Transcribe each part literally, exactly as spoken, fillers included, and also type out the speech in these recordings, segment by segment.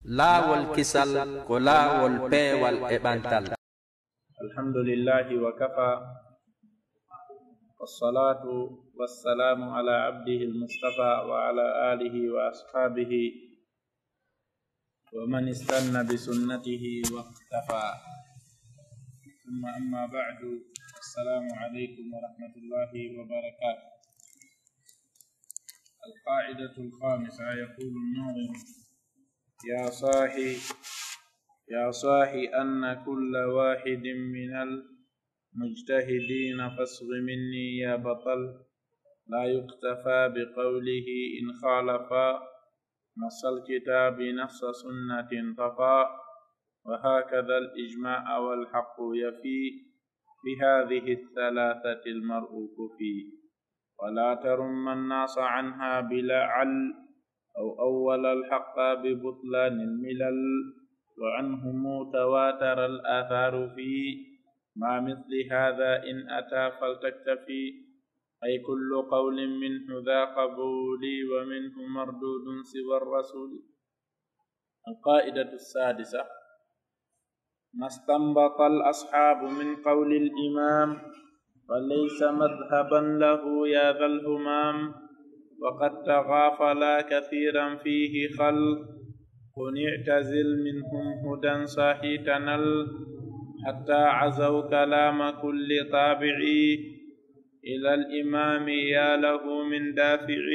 Laawol kisal ko laawol peewal e ɓantal. الحمد لله وكفى، والصلاة والسلام على عبده المصطفى وعلى آله وأصحابه ومن استن بسنته واقتفى. ثم أما بعد، السلام عليكم ورحمة الله وبركاته. القاعدة الخامسة، يقول الناظم: يا صاحي، يا صاحي أن كل واحد من المجتهدين فاصغ مني يا بطل، لا يقتفى بقوله إن خالفا نص الكتاب نص سنة انطفى، وهكذا الإجماع والحق يفي، بهذه الثلاثة المرء كفي. ولا ترم الناس عنها بلعل، أو أول الحق ببطلان الملل، وعنهم تواتر الآثار في ما مثل هذا إن أتى فلتكتفي، أي كل قول منه ذا قبول ومنه مردود سوى الرسول. القاعدة السادسة، ما استنبط الأصحاب من قول الإمام، فليس مذهبا له يا ذا الهمام، وقد تغافلا كثيرا فيه خلق، اعتزل منهم هدى صاحي تنل، حتى عزوا كلام كل طابع، إلى الإمام يا له من دافع،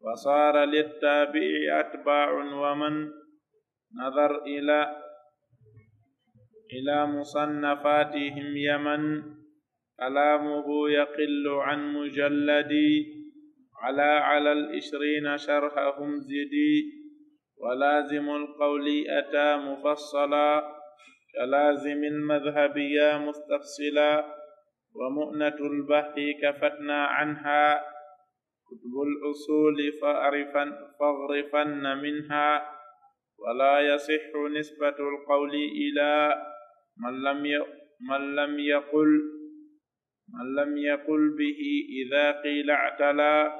وصار للتابع أتباع، ومن نظر إلى، إلى مصنفاتهم يمن، كلامه يقل عن مجلد، على، على العشرين شرحهم زد، ولازم القول أتى مفصلا، كلازم المذهب يا مستفصلا، ومؤنة البحر كفتنا عنها، كتب الأصول فاعرفن، فاغرفن منها، ولا يصح نسبة القول إلى من لم ي-، من لم يقل، من لم يقل به إذا قيل اعتلى،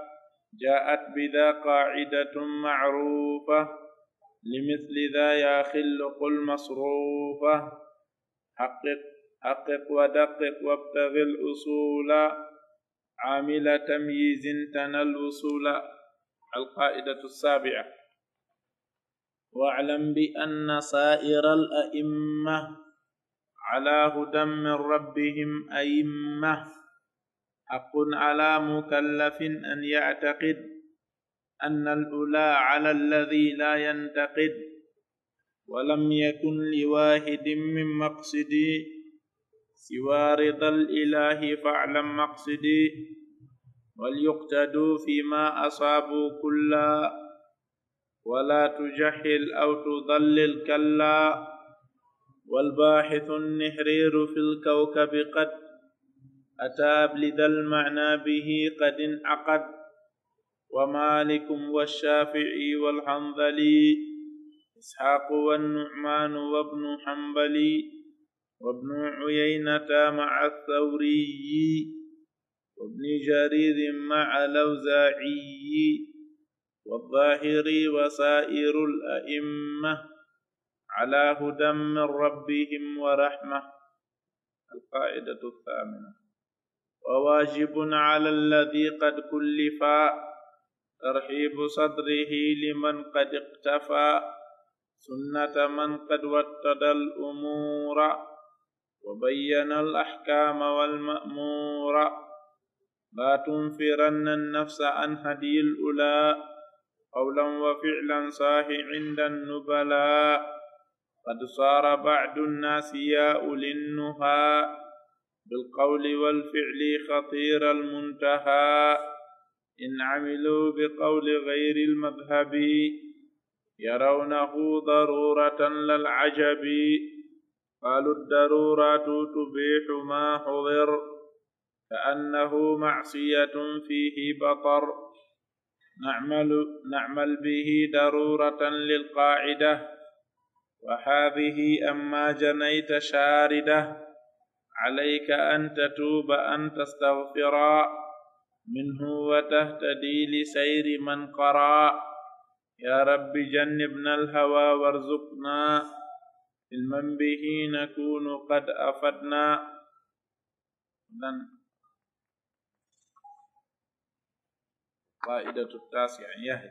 جاءت بذا قاعدة معروفة، لمثل ذا يا خل قل مصروفة، حقق، حقق ودقق وابتغ الأصول، عامل تمييز تنل الوصول. القاعدة السابعة، واعلم بأن سائر الأئمة على هدى من ربهم أئمة، حق على مكلف أن يعتقد أن الأولى على الذي لا ينتقد، ولم يكن لواحد من مقصدي سوى رضا الإله فاعلم مقصدي، وليقتدوا فيما أصابوا كلا، ولا تجهل أو تضلل كلا، والباحث النهرير في الكوكب قد أتى لذا المعنى به قد انعقد، ومالك والشافعي والحنظلي، إسحاق والنعمان وابن حنبل، وابن عيينة مع الثوري، وابن جرير مع الأوزاعي، والظاهري وسائر الأئمة على هدى من ربهم ورحمة. القاعدة الثامنة، وواجب على الذي قد كلف ترحيب صدره لمن قد اقتفى سنة من قد وطد الأمور وبين الأحكام والمأمور، لا تنفرن النفس عن هدي الأولى، قولا وفعلا صاح عند النبلاء، قد صار بعض الناس يا أولي النهى بالقول والفعل خطير المنتهى، إن عملوا بقول غير المذهب يرونه ضرورة لا العجب، قالوا الضرورات تبيح ما حظر، كأنه معصية فيه بطر، نعمل، نعمل به ضرورة للقاعدة، وهذه أما جنيت شاردة، عليك أن تتوب أن تستغفرا منه وتهتدي لسير من قرا، يا رب جنبنا الهوى وارزقنا علما به نكون قد أفدنا. Nan قاعدة التاسع يهي.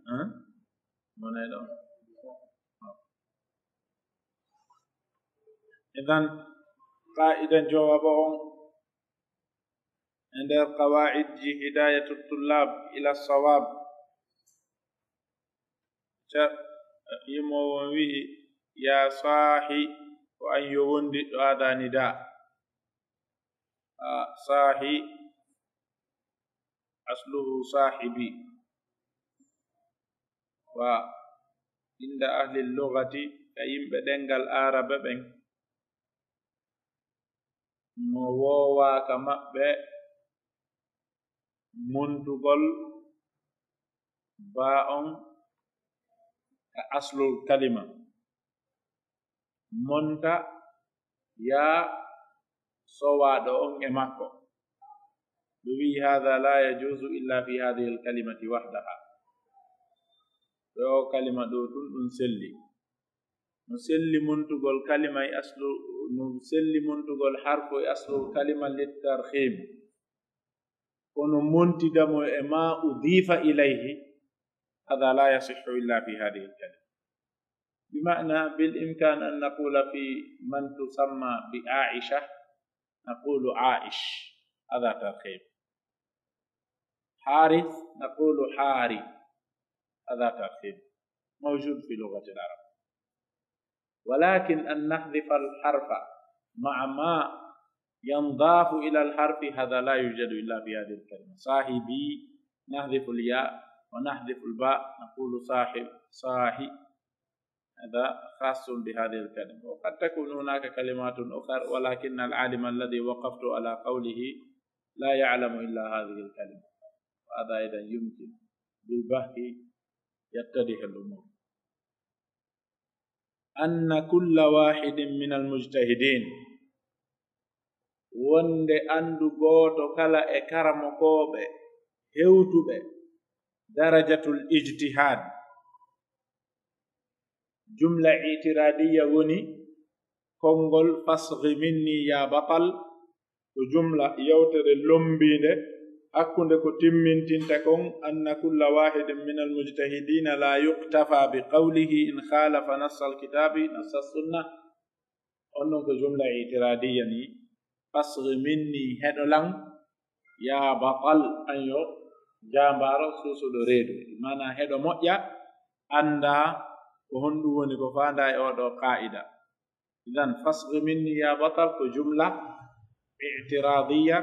Hã? Mo nayi ɗon. Idan, qaa'ida jowaɓo on e nder qawaa'idji hidayatu tullab ila sawab, ca-, yimoowo on wi'i, "Yaa saahi," ko an yo wondiɗɗo aada nidaa. A, saahi, asluhu saahibi. Wa inda ahli lugati, ka yimɓe ɗemngal Aarabe ɓen, no woowaa ka maɓɓe montugol baa on ka aslul kalima. Monta yaa sowaaɗo on e makko. Ɓe wi'i, "Haadha laa yajuuzu illa fi haadhihi al-kalimati wahdaha." Ɓe o kalima ɗo tun ɗun selli. No selli montugol kalima e aslu, no selli montugol harfu e aslul kalima lit tarhim. Kono montida mo e ma udifa ilayhi, hada la yasihhu illa fi hadihi al-kalima. Bi ma'na, bil imkan an naqula fi man tusamma bi Aisha, naqulu Aish, hada tarhim. Harith, naqulu Hari, hada tarhim. Mawjud fi lughati al-arab. ولكن أن نحذف الحرف مع ما ينضاف إلى الحرف، هذا لا يوجد إلا في هذه الكلمة. صاحبي، نحذف الياء ونحذف الباء، نقول صاحب، صاحي. هذا خاص بهذه الكلمة. وقد تكون هناك كلمات أخر، ولكن العالم الذي وقفت على قوله لا يعلم إلا هذه الكلمة. وهذا أيضًا يمكن بالبحث يتضح الأمور. Anna kulla waahidin minal mujtahidiin, wonde anndu gooto kala e karamokooɓe hewtuɓe darajatul ijtihaad. Jumla i'tiraadiyya woni konngol "fasghi minni ya batal", ko jumla yewtere lommbiinde hakkunde ko timmintinta kon, "anna kulla waahidin minal mujtahidiina laa yuktafaa bi qawlihi in khaalafa nassal kitaabi, nassa sunna." On non ko jumla itiraadiyya ni, "Fasghi minni", heɗo lan, "yaa batal", an yo jaambaaro suusuɗo reedu. Maanaa heɗo moƴƴa, anndaa ko honɗum woni ko faandaa e oo ɗoo qaa'ida. Idan, "fasghi minni ya batal" ko jumla i'tiraadiyya,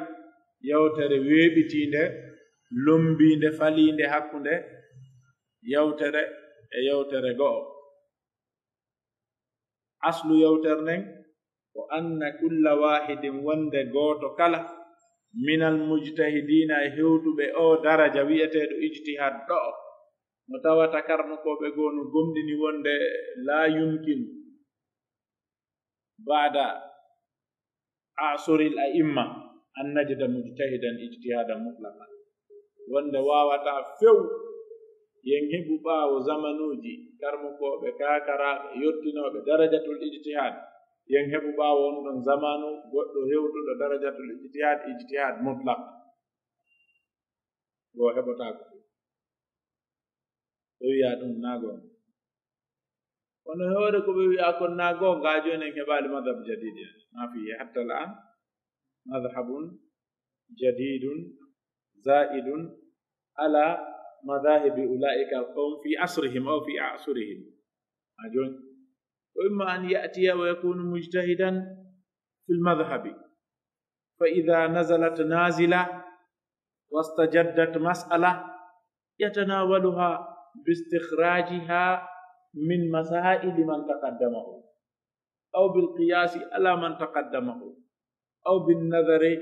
yewtere weeɓitiinde, lommbiinde, faliinde hakkunde yewtere e yewtere go'o. Aslu yewtere nden ko anna kulla waahidin, wonde gooto kala, minal mujtahidiina, e hewtuɓe oo daraja wi'eteeɗo ijtihaad ɗo'o, mo tawata karmokooɓe goo no gomɗini wonde laa yumkinu ba'da a'suril a'imma an najida mujtahidan ijtihadan mutlaqan. Wonde waawataa few, yen heɓu ɓaawo zamanuuji karmokooɓe, kaakaraaɓe, yottinooɓe darajatul ijtihad, yen heɓu ɓaawo on ɗon zamanu goɗɗo hewtuɗo darajatul ijtihad, ijtihad mutlaq. Goo heɓotaako few. Ɓe wi'a ɗum naa goonga. Kono e hoore ko ɓe wi'a kon naa goonga, haa jooni en heɓaali madhab jadid, yani, ma fi hatta al'an madhhabun jadidun zaidun ala madhahibi ulaika alqawm fi asrihim aw fi a'surihim. Haa jooni, wa imma an ya'tiya wa yakunu mujtahidan fil madhhabi, fa idha nazalat nazila wastajaddat mas'ala, yatanawaluha bi istikhrajiha min masaili man taqaddamahu, aw bil qiyasi ala man taqaddamahu, aw bin nadhari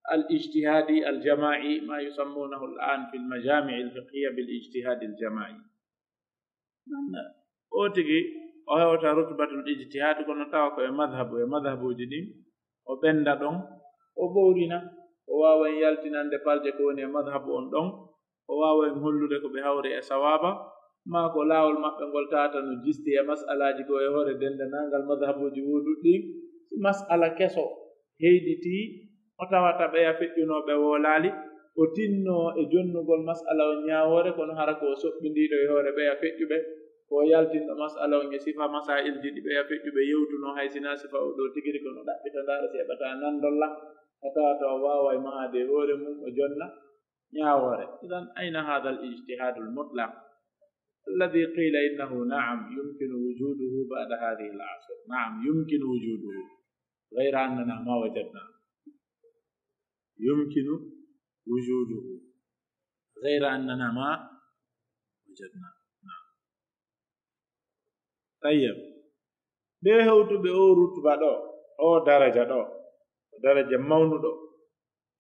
al ijtihadi al jama'i, ma yusammunahu al an fil majami' al fiqhiyya bil ijtihad al jama'i. Ɗun, o tigi, o hewta rutbatul ijtihaad, kono tawa ko e madhabu, e madhabuuji ɗin, o ɓennda ɗon, o ɓowlina. o waaway yaltinande palje ko woni e madhabu on ɗon, o waaway hollude ko ɓe hawri e sawaaba, maa ko laawol maɓɓe ngol tawata no jisti e mas'alaaji goo e hoore denndaangal madhabuuji wooduɗi ɗin. Si mas'ala keso heyɗitii, o tawata ɓeya feƴƴunooɓe woolaali, o tinnoo e jonnugol mas'ala on ñaawoore, kono hara ko o soɓɓindiiɗo e hoore ɓeya feƴƴuɓe, ko o yaltinɗo mas'ala on e sifa masaa'ilji ɗi ɓeya feƴƴuɓe yewtunoo, hay sinaa sifa oo ɗoo tigi ri, kono ɗaɓɓita ndaara si heɓataa nandolla, o tawata o waaway mahaade e hoore mum, o jonna ñaawoore. Idan, ayna haadal ijtihaadul mutlaq alladhi qila innahu, na'am, yumkinu wujuduhu ba'da hadhihi al-asr? Na'am, yumkinu wujuduhu, ghayra annana ma wajadna. Yumkinu wujuduhu, ghayra annana ma wajadna. Na'am. Tayyib. Ɓee hewtuɓe oo rutuba ɗoo, oo daraja ɗoo, ko daraja mawnuɗo.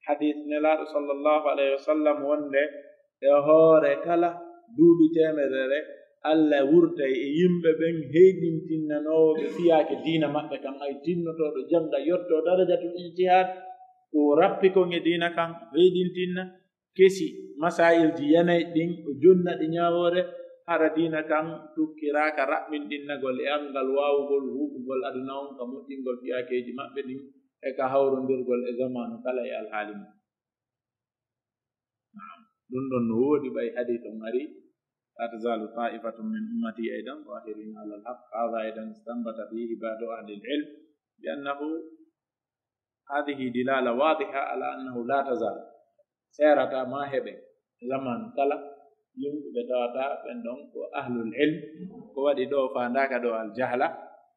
Hadiis Nelaaɗo sallallahu alayhi wa sallam wonde e hoore kala duuɓi teemedere, Alla wurtay e yimɓe ɓen heyɗintinnanoowo ɓe fiyaake diina maɓɓe kan, ay tinnotooɗo jannga yottoo darajatul ijtihaad, ko rappi kon e diina kan, heyɗintinna, kesi masaa'ilji yanay ɗin, o jonna ɗi ñaawoore, hara diina kan tukkiraaka raɓɓinɗinnagol e anngal waawugol huuɓugol aduna on ka moƴƴingol fiyaakeeji maɓɓe ɗin e ka hawrondirgol e zamaanu kala e alhaali mum. Naam. Ɗun ɗon no woodi ɓay hadiis on ari, "La tazalu ta'ifatun min ummati aidan zahirina alal haqq." Hada aidan istanbata fihi ba'du ahli al-ilm bi annahu Haadihi dilaala waadiha ala annahu laa tazaal, seerataa maa heɓe, zaman kala, yimɓe ɓe tawata ɓen ɗon ko ahlul ilm, ko waɗi ɗoo faandaaka ɗoo al jahla,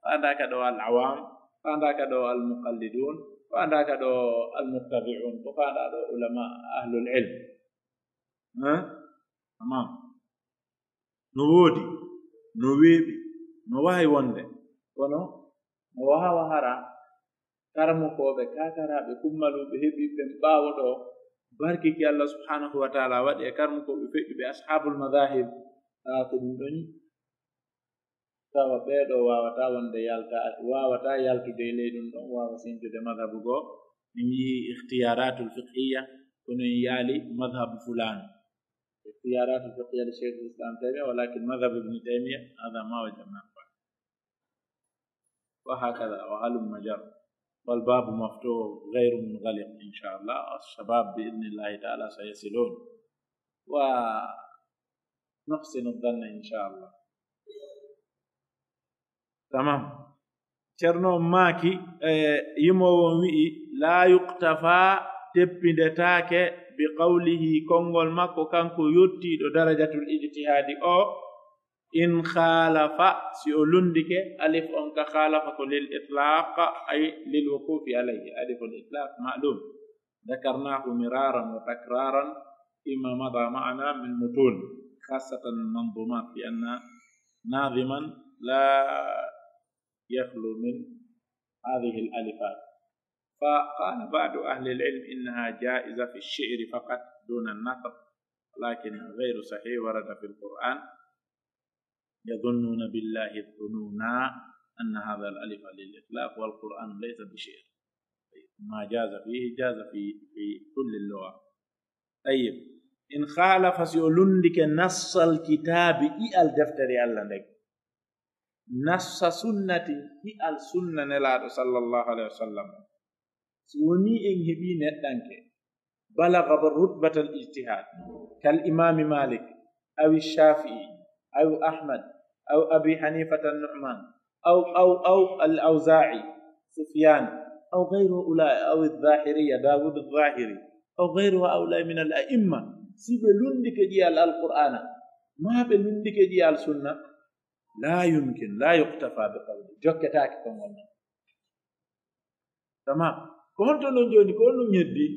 faandaaka ɗoo al awaam, faandaaka ɗoo al muqallidun, faandaaka ɗoo al muttabi'un, ko faandaa ɗoo ulama ahlul ilm. Hein? Tamam. No woodi, no weeɓi, no waawi wonde, kono no waawa hara karamokooɓe kaakaraaɓe kummaluuɓe heɓiiɓe ɓen ɓaawo ɗoo, barki ki Allah subhanahu wa ta'ala waɗi e karamokooɓe feƴƴuɓe ashabul madahib, haa ko ɗum ɗon tawa ɓee ɗoo waawataa wonde yalta, waawataa yaltude e ley ɗum ɗon, waawa sintude madhabu goo. Min yi'i ikhtiyaratul fiqhiyya, kono en yaali madhabu fulaan. Ikhtiyaratul fiqhiyya li Shaykhul Islam Taymiya, walakin madhab Ibn Taymiya, hada ma wajadna. Wa hakadha, wa halumma jar. Wal babu maftuh, ghayru munghaliq, insha Allah. Ash-shabab bi idhnillahi ta'ala sayasilun. Wa nuhsinu dhanna, insha Allah. Tamam. Ceerno on maaki, e, yimoowo on wi'i, "Laa yuqtafa, teppindetaake, bi qawlihi, konngol makko kanko yottiiɗo darajatul ijtihaadi o, in khaalafa, si o lunndike, alif on ka khaalafa ko lil itlaq, ay lil wuqufi alayhi, aliful itlaq ma'lum." ذكرناه مرارا وتكرارا فيما مضى معنا من متون، خاصة المنظومات، لأن ناظما لا يخلو من هذه الألفات. فقال بعض أهل العلم إنها جائزة في الشعر فقط دون النثر، ولكن غير صحيح، ورد في القرآن يظنون بالله الظنونا أن هذا الألف للإطلاق والقرآن ليس بشعر. ما جاز فيه جاز في، في كل اللغة. طيب. إن خالف، si o lunndike, نص الكتاب, ial deftere Alla nden, نص سنة, ial sunna Nelaaɗo sallallahu alayhi wa sallam. Si wonii en heɓii neɗɗanke, بلغ رتبة الاجتهاد كالإمام مالك أو الشافعي أو أحمد أو أبي حنيفة النعمان أو، أو، أو الأوزاعي سفيان أو غير هؤلاء أو الظاهرية داود الظاهري أو غير هؤلاء من الأئمة, si ɓe lunndike ƴi'al Alqur'aana, maa ɓe lunndike ƴi'al sunna, لا يمكن، لا يقتفى بقوله, jokketaake konngol makko. Tamam. Ko honto non jooni, ko honɗum heddii?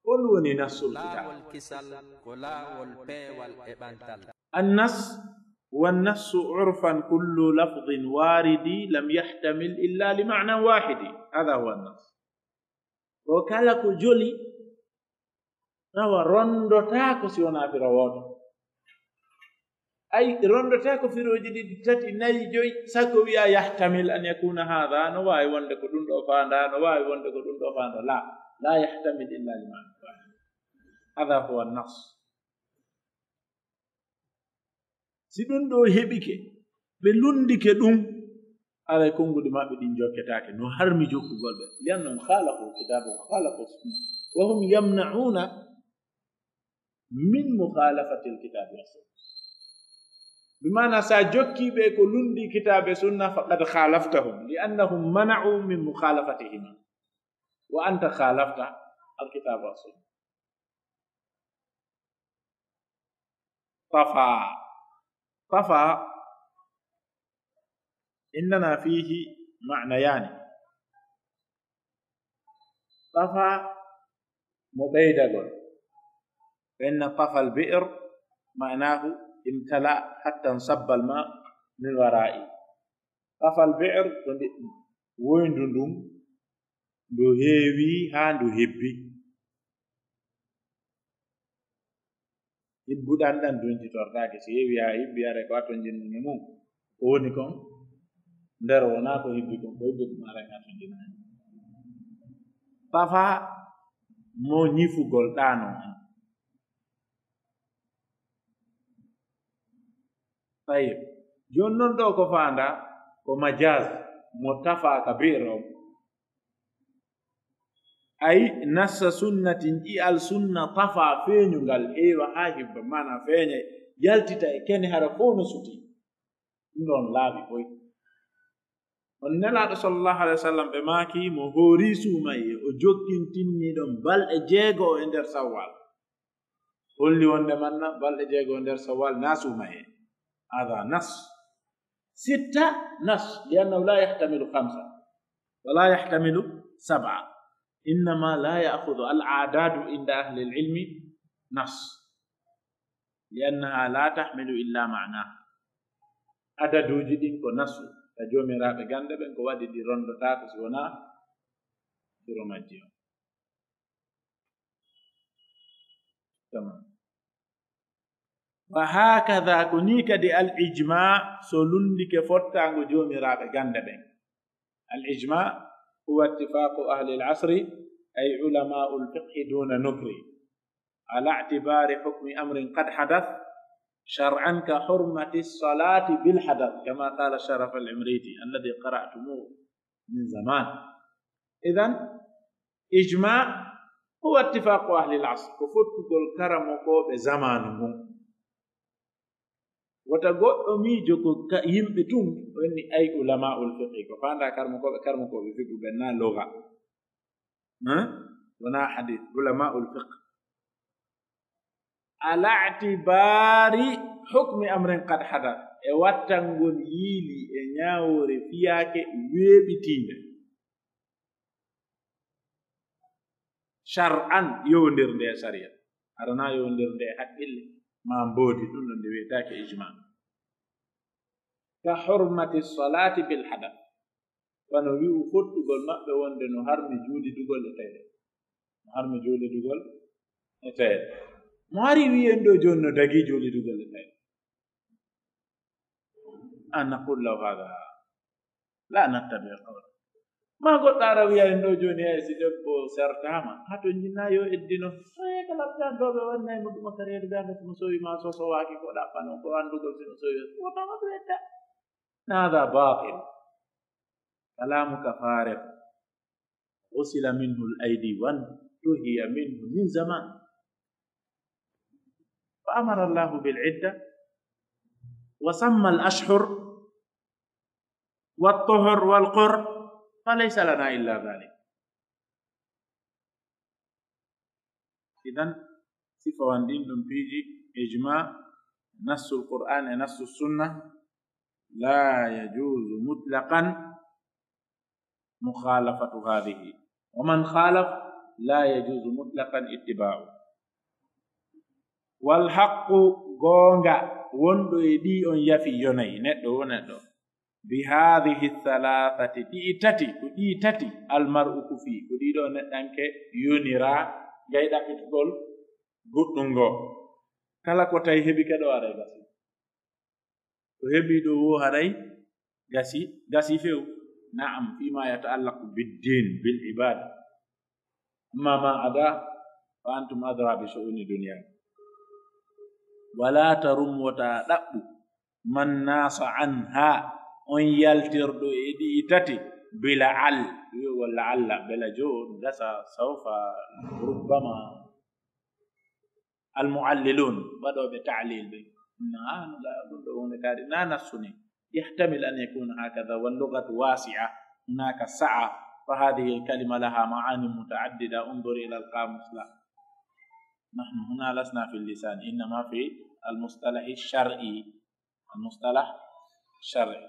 Ko honɗum woni nassul kitab? Laawol kisal ko laawol peewal e ɓantal. النص، والنص عرفا كل لفظ وارد لم يحتمل إلا لمعنى واحد. هذا هو النص. Ko kala ko joli, tawa ronndotaako si wonaa firo wooto. Ay, ronndotaako firooji ɗiɗi, tati, nayi, joyi, sakko wi'a يحتمل أن يكون هذا, no waawi wonde ko ɗum ɗoo faandaa, no waawi wonde ko ɗum ɗoo faandaa. Laa. لا يحتمل إلا المعنى الواحد. هذا هو النص. Si ɗun ɗoo heɓike, ɓe lunndike ɗun, aray konnguɗi maɓɓe ɗin jokketaake, no harmi jokkugol ɓe. لأنهم خالفوا الكتاب وخالفوا السنة وهم يمنعون من مخالفة الكتاب والسنة. Bi maanaa, si a jokkii ɓe ko lunndii Kitaabe Sunna, فقد خالفتهم، لأنهم منعوا من مخالفتهما، وأنت خالفت الكتاب والسنة. طفى. طفى عندنا فيه معنيان. طفى mo ɓeydagol. فإن طفى البئر معناه امتلأ حتى انصب الماء من ورائه. طفى البئر ko nde woyndu ndun ndu heewi haa ndu hibbi. Hibbuɗan ɗan dunjitortaake, si heewi haa hibbi, haray ko a tonjinɗun e mun. Ko woni kon? Nder wonaa ko hibbi kon, ko hibbi kon haray a tonjinaali. Tafa mo ñifugol ɗaanoo on. Tayyib. Jooni non ɗoo ko faandaa, ko majaaz mo tafaa ka bi'ir on. Ay nassa sunnatin, ƴi'al sunna tafaa feeñungal, heewa haa hibba, maanaa feeña, yaltita e kene, hara fow no sutii. Ɗun ɗon laaɓi koy. On Nelaaɗo sallallahu alayhi wa sallam, ɓe maaki mo hoorii suumayee, o jokkintinni ɗon balɗe jeego e nder Sawwal. Holli wonde manna balɗe jeego e nder Sawwal na suumayee. Hada nas. Sitta nas, li'annahu la yahtamilu khamsa, wa la yahtamilu sab'a. Innama la ya'khudhu al-a'dadu inda ahli al-ilmi nas. Li'annaha la tahmilu illa ma'naha. Adaduuji ɗin ko nasu, ka joomiraaɓe gannde ɓen ko waɗi ɗi rondotaako si wonaa firo majji on. Tamam. Wa hakadha, ko nii kadi al ijma, so lunndike fottaango joomiraaɓe gannde ɓen. Al ijma huwa ittifaqu ahli al asri, ay ulama'u al fiqhi duna nukri. على اعتبار حكم أمر قد حدث شرعا كحرمة الصلاة بالحدث، كما قال شرف العمريتي الذي قرأتموه من زمان. إذن، إجماع هو اتفاق أهل العصر، ko fottugol karamokooɓe zamaanu ngun. Wota goɗɗo miijo ko ka-, yimɓe tun, o inni ay ulama'ul fiqhi, ko faandaa karamokooɓe, karamokooɓe fiqhu ɓen na lugha. Hein? Wonaa hadith, ulama'ul fiqh. Ala i'tibari hukmi amrin qad hadath. E wattangol yiili e ñaawoore fiyaake weeɓitiinde. Shar'an, yowondirnde e sariya. Aranaa yowondirnde e haqqille, maa mboodi, ɗun ɗon nde wi'etaake ijma. Ka hurmati salati bil hadath. Wano wi'u fottugol maɓɓe wonde no harmi juulidugol e taye. No harmi juulidugol e taye. Mo ari wi'i en ɗoo jooni no dagii juulidugol e taye. An naqul lahu hada la nattabi qawla. Maa goɗɗo ara wi'a en ɗoo jooni hay si debbo sertaama, haa to jinna yo eddino. Ee, kala ɓe ɗoo ɓe wannay mo ɗuma ka reedu ɓe annda si mo sowi maa so sowaaki ko ɗaɓɓano ko anndugol si no sowi. Wota mo ɗum edda. هذا باطل. كلامك فارغ. غسل منه الأيدي وانتهي منه من زمان. فأمر الله بالعدة وسمى الأشهر والطهر والقرء، فليس لنا إلا ذلك. Idan, sifawan ɗin ɗon piiji, ijma, nassul Qur'an e nassu sunna, la yajuzu mutlaqan mukhalafatu hadhihi. Wa man khalaf, la yajuzu mutlaqan ittiba'u. Wal haqqu, goonga, wonɗo e ɗii on yafi yonayi, neɗɗo wo neɗɗo. Bi hadhihi thalathati, ɗi'i tati, ko ɗi'i tati, al mar'u kufi, ko ɗii ɗoo neɗɗanke yoniraa, gay ɗaɓɓitugol goɗɗun goo. Kala ko tawi heɓike ɗoo, haray gasi. Ko heɓi ɗoo woo, haray gasi, gasi few. Na'am, fima yata'allaqu bid din, bil ibada. أما ما عداه فأنتم أدرى بشؤون دنياكم. ولا ترم, wota ɗaɓɓu, من ناص عنها, on yaltirɗo e ɗi'i tati, بلعل, wi'ugol لعل, bela jo, gasa, سوف, ربما. المعللون, waɗooɓe ta'lil ɓen. Na, ɗun ɗoo huunde kadi, na nassu ni. يحتمل أن يكون هكذا، واللغة واسعة، هناك سعة، فهذه الكلمة لها معان متعددة، انظر إلى القاموس له. نحن هنا لسنا في اللسان، إنما في المصطلح الشرعي. المصطلح الشرعي.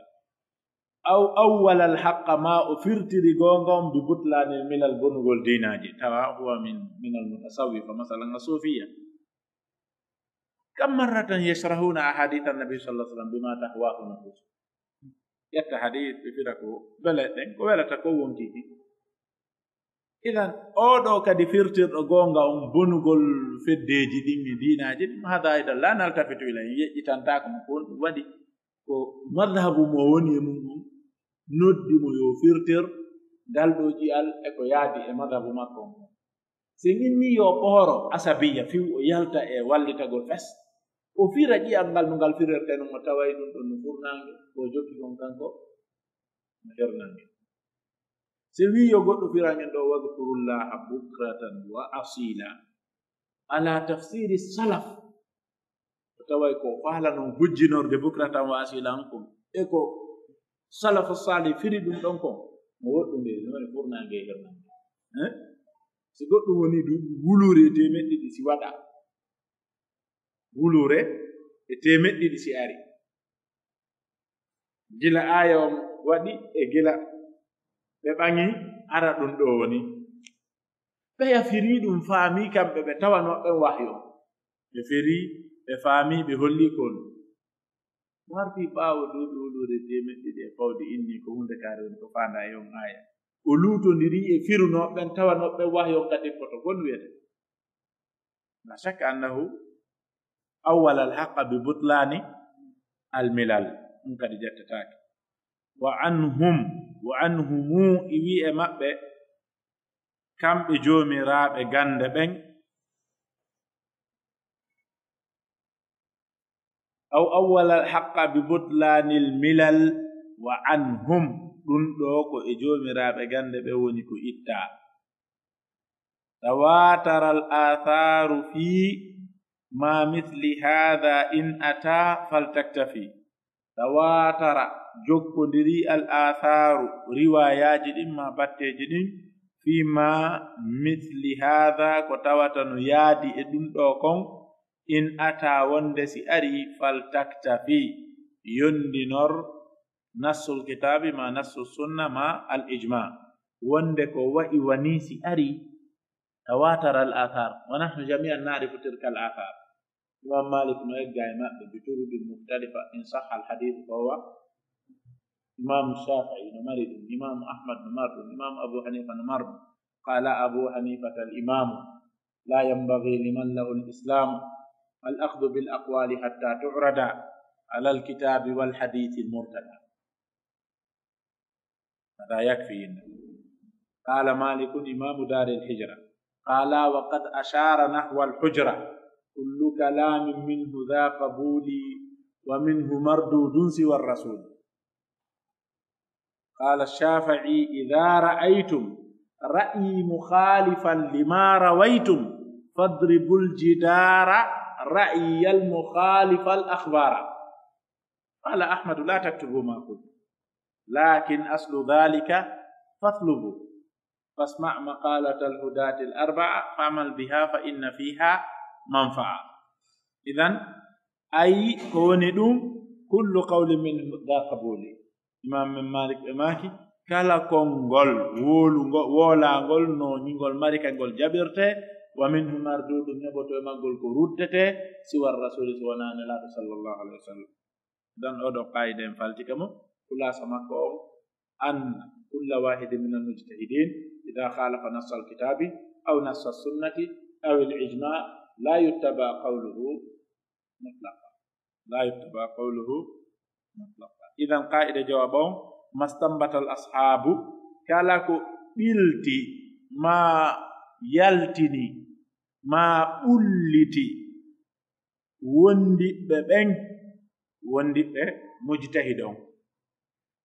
أو أول الحق, maa o firtiri goonga on, ببطلان الملل, bonugol diinaaji, tawa هو من، من المتصوفة مثلا، الصوفية. كم مرة يشرحون أحاديث النبي صلى الله عليه وسلم بما تهواه نفوسهم. Ƴetta hadiis ɓe fira ko wela ɗen, ko welata ko wonkii ki. Idan, oo ɗoo kadi firtirɗo goonga on bonugol feddeeji ɗin e diinaaji ɗin, هذا أيضا لا نلتفت إليه, en yeƴƴitantaako mo ko honɗun waɗi. Ko madhabu mo woni e mun on noddi mo yo firtir ngal ɗoo ƴi'al e ko yaadi e madhabu makko on. Si en innii yo ɓooro asabiya, fiw o yalta e wallitagol fes, o fira ƴi'al ngal no ngal firortee non, o taway ɗun ɗon no furnaange, ko o jokki kon kanko no hirnaange. Si wii yo goɗɗo firan en ɗoo, واذكروا الله بكرة وأصيلا على تفسير السلف, o taway ko faalaa non hujjinorde بكرة وأصيلا on kon, e ko salafu saalih firi ɗun ɗon kon, no woɗɗundiri, no woni furnaange e hirnaange. Eh? Si goɗɗun wonii du, wuluure e teemeɗɗe ɗiɗi si waɗaa. Wuluure e teemeɗɗe ɗiɗi si arii. Gila aaya on waɗi e gila ɓe ɓaŋi hara ɗun ɗoo woni. Ɓeya firii ɗun, faamii kamɓe ɓe tawanoo ɓen wahyu on. Ɓe firii, ɓe faamii, ɓe hollii ko ɗun. Warti ɓaawo duuɓi wuluure teemeɗɗe ɗiɗi e fawde innii ko huunde kaari woni ko faandaa e on aaya. O luutondirii e firunooɓe ɓen, tawanooɓe ɓen wahyu on ka tippoto. Ko honɗun wi'etee? لا شك أنه أول الحق ببطلان الملل. Ɗun kadi ƴettetaake. وعنهم, وعنهم, e wi'e maɓɓe, kamɓe joomiraaɓe gannde ɓen. أو أول الحق ببطلان الملل وعنهم. Ɗun ɗoo ko e joomiraaɓe gannde ɓen woni ko ittaa. تواتر الآثار في ما مثل هذا إن أتى فلتكتفي. Tawaatara, jokkondirii, al-aasaaru, riwaayaaji ɗin maa batteeji ɗin, fii maa misli haada, ko tawata no yaadi e ɗun ɗoo kon, in ataa, wonde si arii, fal taktafi, yondinor nassul kitaabi maa nassu sunna maa al ijmaa, wonde ko wa'i wa nii si arii, tawaatara al-aasaar, wa nahnu jamii'an na'rifu tilka al-aasaar. Imaam Maalik no egga e maɓɓe bi turubin muktalifa, in sahha al-hadiis fa huwa. Imaamu Shaafi'i no mari ɗun, Imaamu Ahmad no mari ɗun, Imaamu Abu Haniifa no mari ɗun. Qaala Abu Haniifata al-imaamu, laa yanbaghii liman lahu al-islaamu al-akhdu bil aqwaali hattaa tu'rada alal kitaabi wal hadiisi al-murtadaa. هذا يكفي إنه. قال مالك إمام دار الهجرة. قال وقد أشار نحو الحجرة. كل كلام منه ذا قبول ومنه مردود سوى الرسول. قال الشافعي إذا رأيتم رأيي مخالفا لما رويتم فاضربوا الجدار رأيي المخالف الأخبار. قال أحمد لا تكتبوا ما قلت لكن أصل ذلك فاطلبوا فاسمع مقالة الهداة الأربعة فاعمل بها فإن فيها منفعة. إذن أي كون ɗun كل قول منه ذا قبول. Imaam men Maalik ɓe maaki, kala konngol wowlungol, wowlangol no ñingol mari ka ngol jaɓirtee, wa minhu marduudun, heɓotoo e maggol ko ruttetee, siwa rasuuli, si wanaa Nelaaɗo sallallahu alayhi wa sallam. Ɗon oo ɗoo qaayida en faltike mo, khulaasa makko on, anna kulla waahidin minal mujtahidiin idaa khaalafa nassal kitaabi aw nassas sunnati awil ijmaa laa yuttabaa qawluhu mutlaqan. Laa yuttabaa qawluhu mutlaqan. Idan qaa'ida jawaab on, mastanbatal ashaabu, kala ko ɓilti maa yaltini, maa ɓulliti wondiɓɓe ɓen, wondiɓɓe mujtahid on,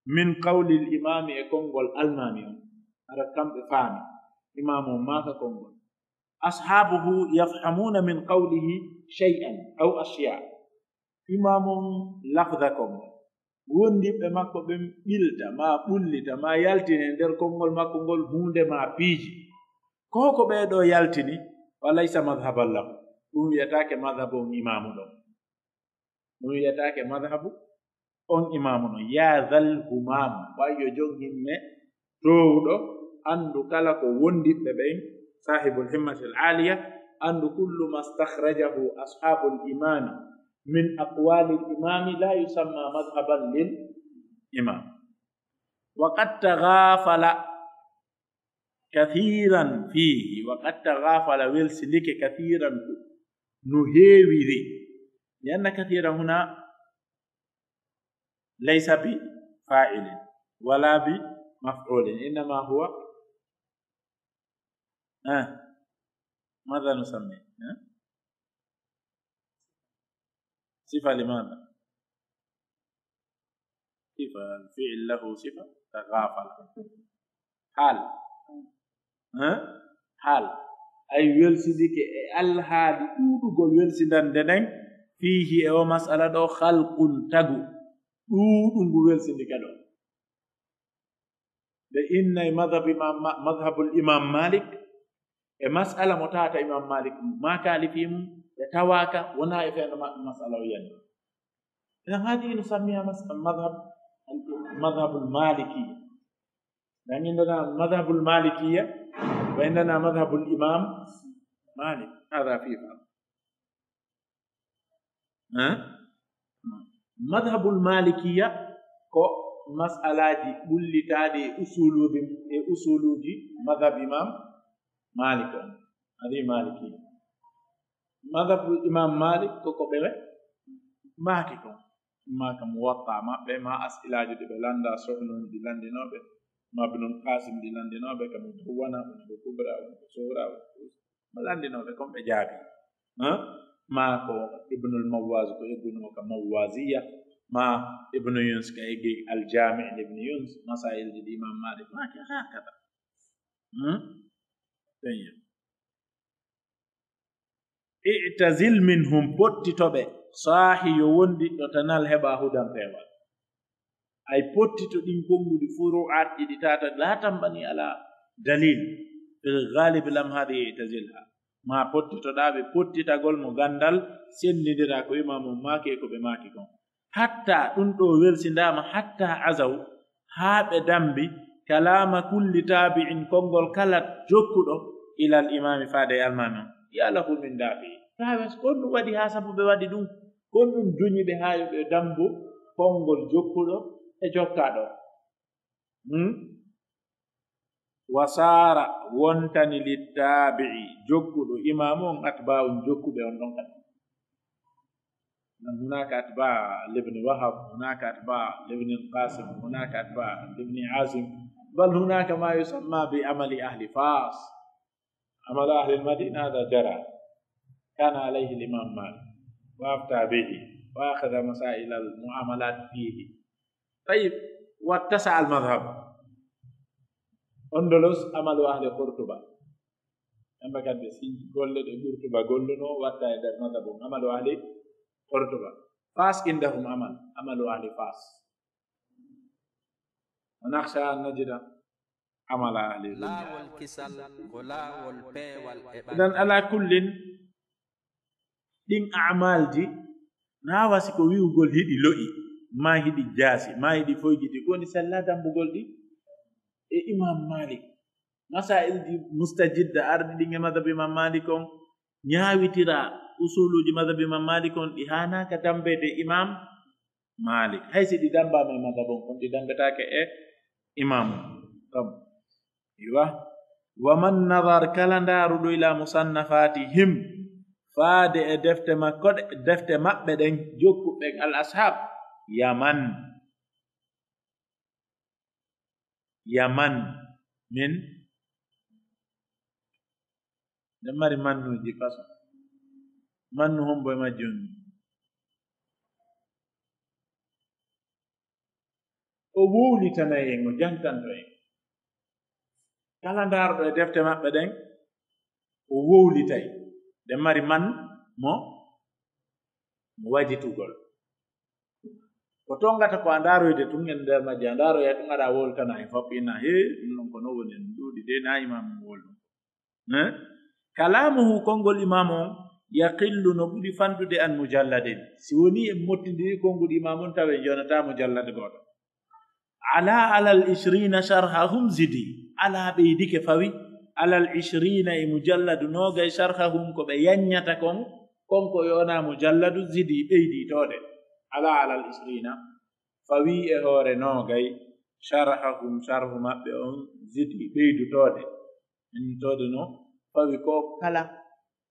min qawlil imaami, e konngol almaami on, hara kamɓe faami, imaamu on maaka konngol. Ashaabuhu yafhamuuna min qawlihi shay'an aw ashyaa. Imaamu on lafda konngol. Wondiɓɓe makko ɓen ɓilta, maa ɓullita, maa yaltina e nder konngol makko ngol huunde maa piiji. Ko ko ɓee ɗoo yaltini, wa laysa madhhaban lahu. Ɗum wiyataake madhhabu on imaamu ɗon. Ɗum wiyataake madhhabu on imaamu ɗon. Yaa dhal humam, wa yo jon himme toowuɗo, anndu kala ko wondiɓɓe ɓen, saahibul himmatil aaliya, anndu kullu ma stakhrajahu ashaabul imaami min aqwaalil imaami laa yusammaa madhhaban lil imaam. Wa qad taghaafala kathiiran fiihi, wa qad taghaafala, welsindike, kathiiran, ko no heewiri. Li anna kathiiran huna laysa bi faa'ilin wala bi maf'ulin, innama huwa, eh, maadha nusammi? Eh? Sifa limaadha? Sifa, al-fi'l lahu sifa, taghafala. Haal. Eh? Haal. Ay welsindike e alhaali ɗuuɗugol welsindande nden, fiihi, e o mas'ala ɗoo, khalqun, tagu. Ɗuuɗungu welsindike ɗoo. Ɓe innay madhab imam Ma-, madhabul imam Malik, e mas'ala mo tawata imam Malik maakaali fii mum, ɓe tawaaka, wonaa e fenno ma-, mas'ala o yani. Idan hadihi nusammiha mas-, madhab, madhabul malikiyya. Dan indana madhabul malikiyya, wa indana madhabul imam Malik. Hada fi farq. Eh? Madhabul malikiyya ko mas'alaaji ɓullitaaɗi e usuluuji, e usuluuji madhab imam Malik on. Hadi malikiyya. Madhabul imam Malik ko ko ɓe maaki kon. Maa ka Muwatta maɓɓe, maa as'ilaaji ɗi ɓe lannda, Suhunun ɗi lanndinooɓe, maa Ibnul Qasim ɗi lanndinooɓe, ka Mudawwana, woni ko Kubra, woni ko Sughra, woni ko Wusta. Mo lanndinooɓe kon ɓe jaabi. Haa? Maa ko Ibnul Mawwaz ko eggunoo ka Mawwaziya, maa Ibnu Yunus ka eggi Al-Jami' li Ibni Yunus, masaa'ilji ɗi Imam Malik maaki, hakada. Hmm? Ɗen yo. "I'tazil minhum", pottito ɓe, "saahi yo wondiɗɗo, tanal heɓa hudan peewal." Ay pottito ɗin konguɗi furu'aat ɗi ɗi tata laa tambani ala dalil. Fil ghalib lam hadi i'tazilha. Ma pottitoɗaa ɓe pottitagol mo gandal sendindira ko imam on maaki e ko ɓe maaki kon. Hatta ɗun ɗoo welsindaama, hatta azaw, haa ɓe dambi, kalaama kulli taabi'in, konngol kala jokkuɗo, ilal imaami, faade e almaami on. Ya lahu min daafi'i. Taawes, ko honɗun waɗi haa sabu ɓe waɗi ɗun? Ko honɗun duñi ɓe haa yo ɓe dambu konngol jokkuɗo e jokkaaɗo? Hmm? Wa saara, wontani, littaabi'i, jokkuɗo imaamu on, atbaa'un, jokkuɓe on ɗon kadi. Nan hunaaka atbaa' libni Wahab, hunaaka atbaa' libni Qasim, hunaaka atbaa' libni Asim, bal hunaaka ma yusamma bi amali ahli Fas. Amalu ahli al-Madina hadha jara. Kana alayhi al-imam Malik wa afta bihi wa akhadha masail al-muamalat fihi. Tayyib, wattasa al-madhhab. Ondolos amalu ahli Qurtuba. Kamɓe kadi ɓe sinji golle ɗe Qurtuba golluno watta e nder madhhab on, amalu ahli Qurtuba. Fas indahum amal, amalu ahli Fas. Wa nakhsha an najida amala ahli dunya. Laawol kisal ko laawol peewal e ɓandu. Idan, ala kullin, ɗin a'maalji, na wasi ko wi'ugol hiɗi lo'i, maa hiɗi jaasi, maa hiɗi foyjiti, ko woni sella dambugol ɗi e Imam Malik. Masaa'ilji mustajidda arɗi ɗin e madhab Imam Malik on, ñaawitira usuluuji madhab Imam Malik on, ɗi haanaaka dambeede Imam Malik. Hay si ɗi dambaama e madhab on, kon ɗi dambetaake e Imam on. Aywa. Wa man nadhar, kala ndaaruɗo, ila musannafatihim, faade e defte makko ɗe, defte maɓɓe ɗen, jokkuɓe al ashab, yaman. Yaman min Ɗen mari mannuuji façon. Mannu hombo e majji on? O wowlitanay en, o jantanto en. Kala ndaaruɗo e defte maɓɓe ɗen, o wowlitay. Ɗen mari man mo, mo wajitugol. Ko tongata ko a ndaaroyde tun en nder majji, a ndaaroya tun aɗa wowlitana en fof, ina he, ɗum ɗon ko non woni en ɗuuɗi de, na imam mo wowlu. Eh? Kalamuhu, konngol imam on, yaqillu, no ɓuri fanɗude, an mujalladin. Si woni en mottindiri konngol imam on, tawa en jonataa mujallad gooto. Ala alal ishrina sharhahum zidi. Ala ɓeydike fawi. Alal ishrina e mujalladu noogay sharhahum ko ɓe yanñata kon, kon ko yona mujalladu zidi ɓeydi toode. Ala alal ishrina fawi e hoore noogay sharhahum sharhu maɓɓe on zidi ɓeydu toode. Min toode no fawi ko kala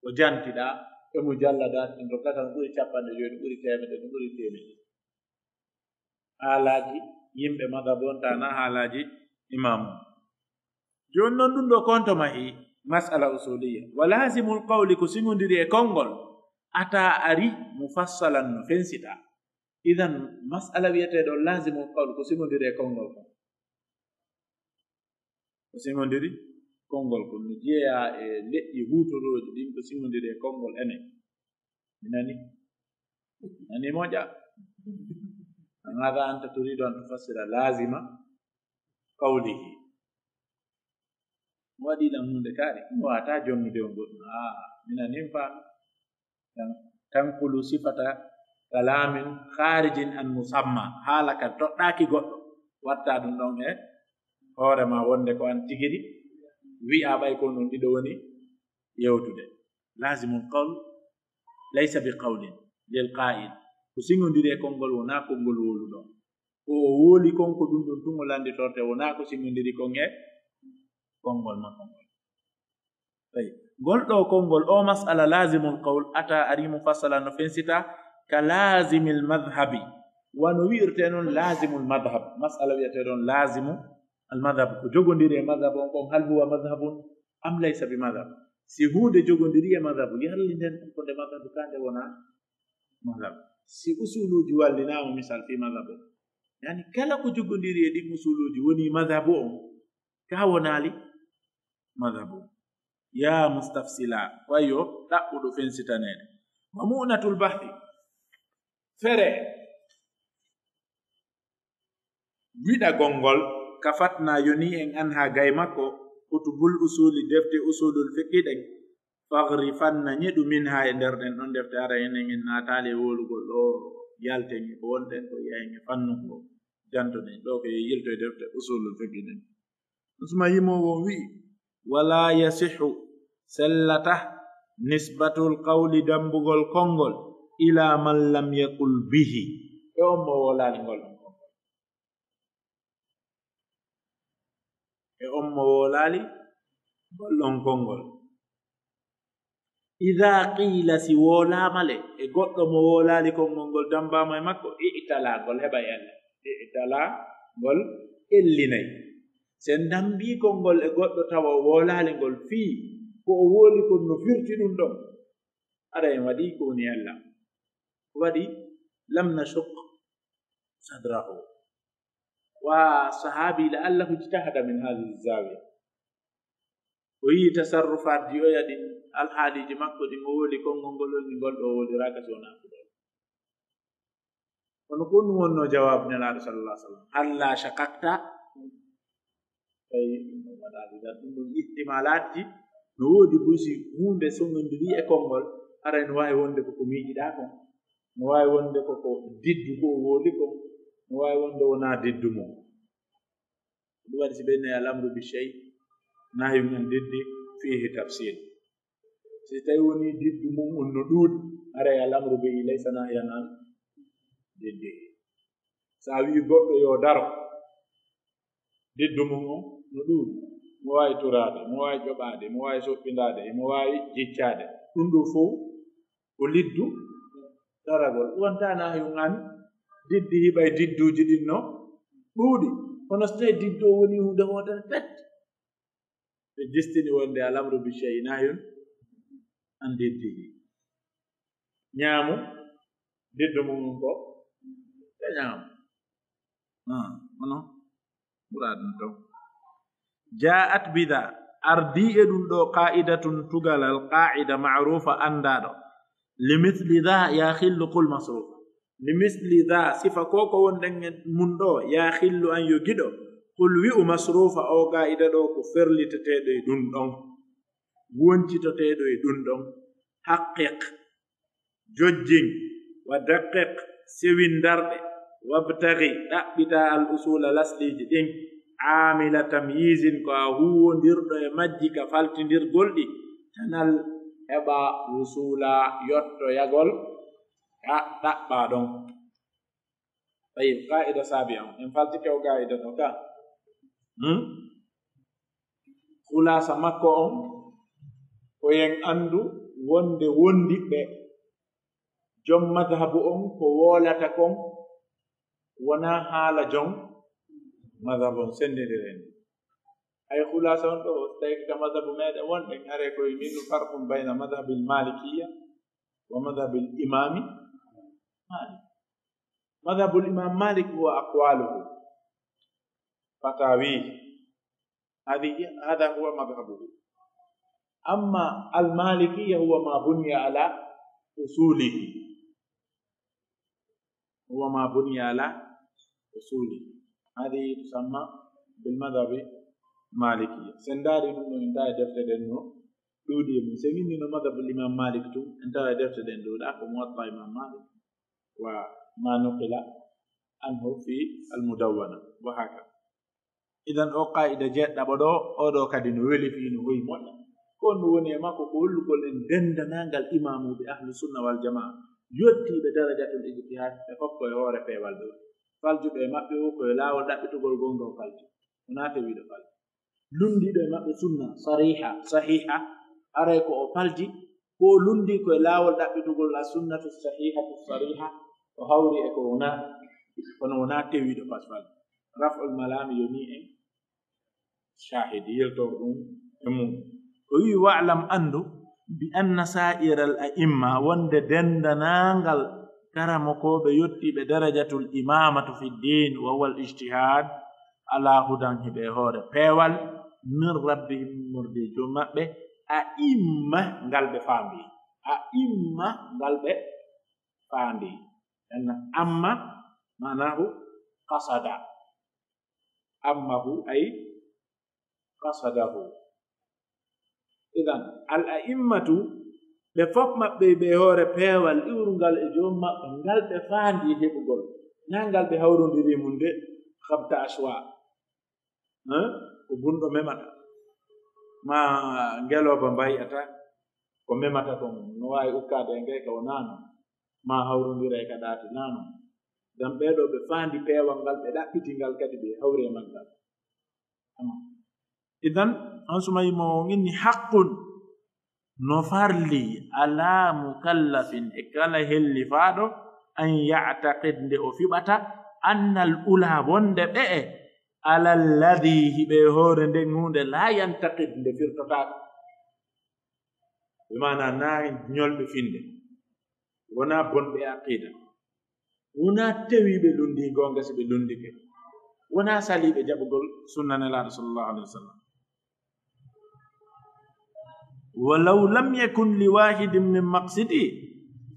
ko jantiɗaa e mujalladaat ɗin, ko kaka no ɓuri capanɗe jowi, no ɓuri teemedde, no ɓuri teemedde. Haalaaji yimɓe madhab on, tana haalaaji imaamu. Jooni non ɗum ɗo konto mahi mas'ala usuliya. Wa laazimul qawli, ko siŋondiri e konngol, ata ari mufassalan no fensita. Idan mas'ala wi'eteeɗo laazimul qawli ko siŋondiri e konngol kon. Ko siŋondiri konngol kon no jeyaa e leƴƴi huutorooji ɗin ko siŋondiri e konngol enen. Mi nani? Mi nani moƴa. An hada anta turidu an tufassira laazima qawlihi. Mo waɗi lan huunde kaari, mi waawataa jonnude on goɗɗum. Aa, mi nani mi faami. Tan, tanqulu sifata kalamin kharijin an musamma. Haala ka toɗɗaaki goɗɗo. Watta ɗum ɗon e hoore ma wonde ko an tigiri wi'a ɓay ko non ɗiɗo woni yewtude. Lazimul qawl laysa bi qawlin lil qa'il. Ko siŋondiri e konngol wonaa konngol wowluɗo. Ko o wooli kon ko ɗum ɗum tun o landitorte, wonaa ko siŋondiri kon e konngol makko ngol. Tawi, ngol ɗoo konngol, o mas'ala laazimul qawl, ata ari mufassalan no fensita, ka laazimil madhhabi. Wano wi'irtee non laazimul madhhab. Mas'ala wi'etee ɗon laazimu al madhhab. Ko jogondiri e madhhab on kon, hal huwa madhhabun am laysa bi madhhab. Si huunde jogondiri e madhhabu, yalli nden ko nde madhhabu ka nde wonaa madhhab. Si usuluuji wallinaama misal fii madhhab on, yani kala ko jogondiri e ɗin usuluuji woni madhhabu on, ka wonaali madhhabu. Yaa mustafsila, ko ayyo ɗaɓɓuɗo fensitaneede. Wa mu'natul bahthi, fere wiɗagol ngol, kafatna yoni en anha gay makko, kutubul usuli, defte usulul fiqhi ɗen, faghrifanna, ñeɗu minha, e nder ɗen ɗon defte, ara enen en naataali e wowlugol ɗoo, yalten e ko wonɗen ko, yi'en e fannu ngo, jantoɗen ɗoo ko e yilto e defte usulul fiqhi ɗen. Usman yimoowo on wi'i, wala yasihu, sellata, nisbatul qawli, dambugol konngol, ila man lam yaqul bihi, e on mo wowlaali ngol ɗon konngol. E on mo wowlaali ngol ɗon konngol. Ida qiila, si wowlaama le e goɗɗo mo wowlaali konngol ngol, dambaama e makko, i'tala, ngol heɓay ella. I'tala, ngol ellinay. Si en dambii konngol e goɗɗo tawa o wowlaali ngol fii ko o wowli kon no firti ɗum ɗon, aray en waɗii ko woni ella. Ko waɗi, lam nashuq sadrahu. Wa sahaabi la'allahu ijtahada min hadhihi zawiya. O yi'i tasarrufaatji oya ɗin, alhaaliiji makko ɗin, o wowli konngol ngol, o wi'i ngol ɗoo wowliraaka si wonaa ko ɗoo. Kono ko ɗum wonnoo jawaabu Nelaaɗo sallallahu alaihi wasallam. Halla shaqaqta? Tawi ɗum ɗon waɗaali ɗan. Ɗum ɗon ihtimaalaatji no woodi, buy si huunde soŋondiri e konngol, haray no waawi wonde ko ko miijiɗaa kon. No waawi wonde ko ko diddu ko o wowli kon. No waawi wonde wonaa diddu mum. Ɗum waɗi si ɓe innay al amru bi shay, nahyun an diddi, fihi tafsil. Si tawi woni diddu mum on no ɗuuɗi, haray al amru bihi laysa nahyan an diddi. Sa wi'i goɗɗo yo daro, diddu mum on no ɗuuɗi. Mo waawi turaade, mo waawi ƴoɓaade, mo waawi soɓɓindaade, mo waawi jiccaade. Ɗum ɗoo fow ko liddu daragol. Wonta nahyun an diddi, hiɓay didduuji ɗin no ɗuuɗi. Kono so tawi diddu o woni huunde wootere pet, ɓe distini wonde al amru bi shay nahyun an deddi. Ñaamu, deddo mun ko, ɓe ñaamu. Ah, ono, ɓura ɗum ton. Jaa'at bida, ardii e ɗum ɗoo qaa'idatun tugalal, qaa'ida ma'ruufa anndaɗo. Li misli dha ya khillu qul masruufa. Li misli dha, sifa ko ko wonɗen e mun ɗoo, ya khillu an yo giɗo, qul wi'u masruufa, o qaa'ida ɗoo ko ferliteteeɗo e ɗum ɗon, woncitoteeɗo e ɗum ɗon. Haqqiq, jojjin, wa daqqiq, sewindarɗe, wabtaghi, ɗaɓɓita al usula lasliiji ɗin, aamila tamyizin, ko a huuwondirɗo e majji ka faltindirgol ɗi, tanal heɓa wusula yottoyagol ka ɗaɓɓa ɗon. Tayyib, qaa'ida saabi'a on, en faltike o qaa'ida ɗo ka. Hmm? Khulaasa makko on, ko en anndu wonde wondiɓɓe jom madhabu on ko woolata kon wonaa haala jom madhabu on, senndindiren. Ay khulaasa on ɗo, tawi ka madhabu meɗen wonɗen, are koye min farqun bayna madhabil malikiyya wa madhabil imami Malik. مذهب الإمام مالك هو أقواله، فتاويه، هذه، هذا هو مذهبه. أما المالكية هو ما بني على أصوله، هو ما بني على أصوله. هذه تسمى بالمذهب المالكية. Sen ndaari ɗum ɗo, en tawa e defte ɗen no ɗuuɗi e mum. Sen inni no madhab al-Imam Malik tun, en tawa e defte ɗen ɗuuɗa, ko Muwatta Imam Malik, وما نقل عنه في المدونة، وهكذا. Idan, o qaa'ida jeɗɗaɓo ɗo, o ɗo kadi no weli fii no hoyi moƴƴa. Ko no woni e makko ko hollugol en dendanangal imaamuɓe ahlu sunna wal jamaa, yottiiɓe darajatul ijtihaad, ɓe fof ko e hoore peewal ɗo. Faljuɗo e maɓɓe o, ko e laawol ɗaɓɓitugol gonga o falji. Wonaa tewiiɗo falji. Lunndiiɗo e maɓɓe sunna sariiha, sahiiha, haray ko o falji, ko o lunndii ko e laawol ɗaɓɓitugol as-sunnatu sahiihatu sariiha, o hawri e ko wonaa, kono wonaa tewiiɗo fasfal. Raf'ul malaami yonii en shaahidi, yiltoo ɗum e mum. O wi'i, "Wa'lam, anndu, bi anna saa'iral a'imma, wonde denndanangal karamokooɓe yottiiɓe darajatul imaamatu fi diin wa wal ijtihaad, alaa hudan, hiɓe e hoore peewal, min rabbihim, immorde e joom maɓɓe, a imma ngal ɓe faandi, a imma ngal ɓe faandi." En amma maanaahu qasada, ammahu ay qasadahu. Idan, al a'immatu, ɓe fof maɓɓe ɓe hoore peewal iwrungal e joom maɓɓe, ngal ɓe faandi heɓugol, naa ngal ɓe hawrondiri mum de, khamta ashwa. Hein? Ko bunɗo memata, ma ngelooba mbay'ata, ko memata kon no waawi ukkaade e ngayka, wonaa non, ma hawrondira e ka ɗaati, naa non. Ngam ɓee ɗoo ɓe faandi peewal ngal, ɓe ɗaɓɓiti ngal kadi, ɓe hawri e maggal. Idan, on suma yimo on inni haqqun, no farli ala mukallafin, e kala hellifaaɗo, an ya'taqid, nde o fiɓata, annal ula, wonde ɓe'e, alalladhi, hiɓe e hoore nden huunde, la yantaqid, nde firtotaako. Bi maana, naa ñolɓe finde, wonaa bonɓe aqida, wonaa tewiiɓe lunndii goonga si ɓe lunndike, wonaa saliiɓe jaɓugol sunna Nelaaɗo sallallahu alaihi wasallam. Walaw lam yakun li wahidin min maqsidi,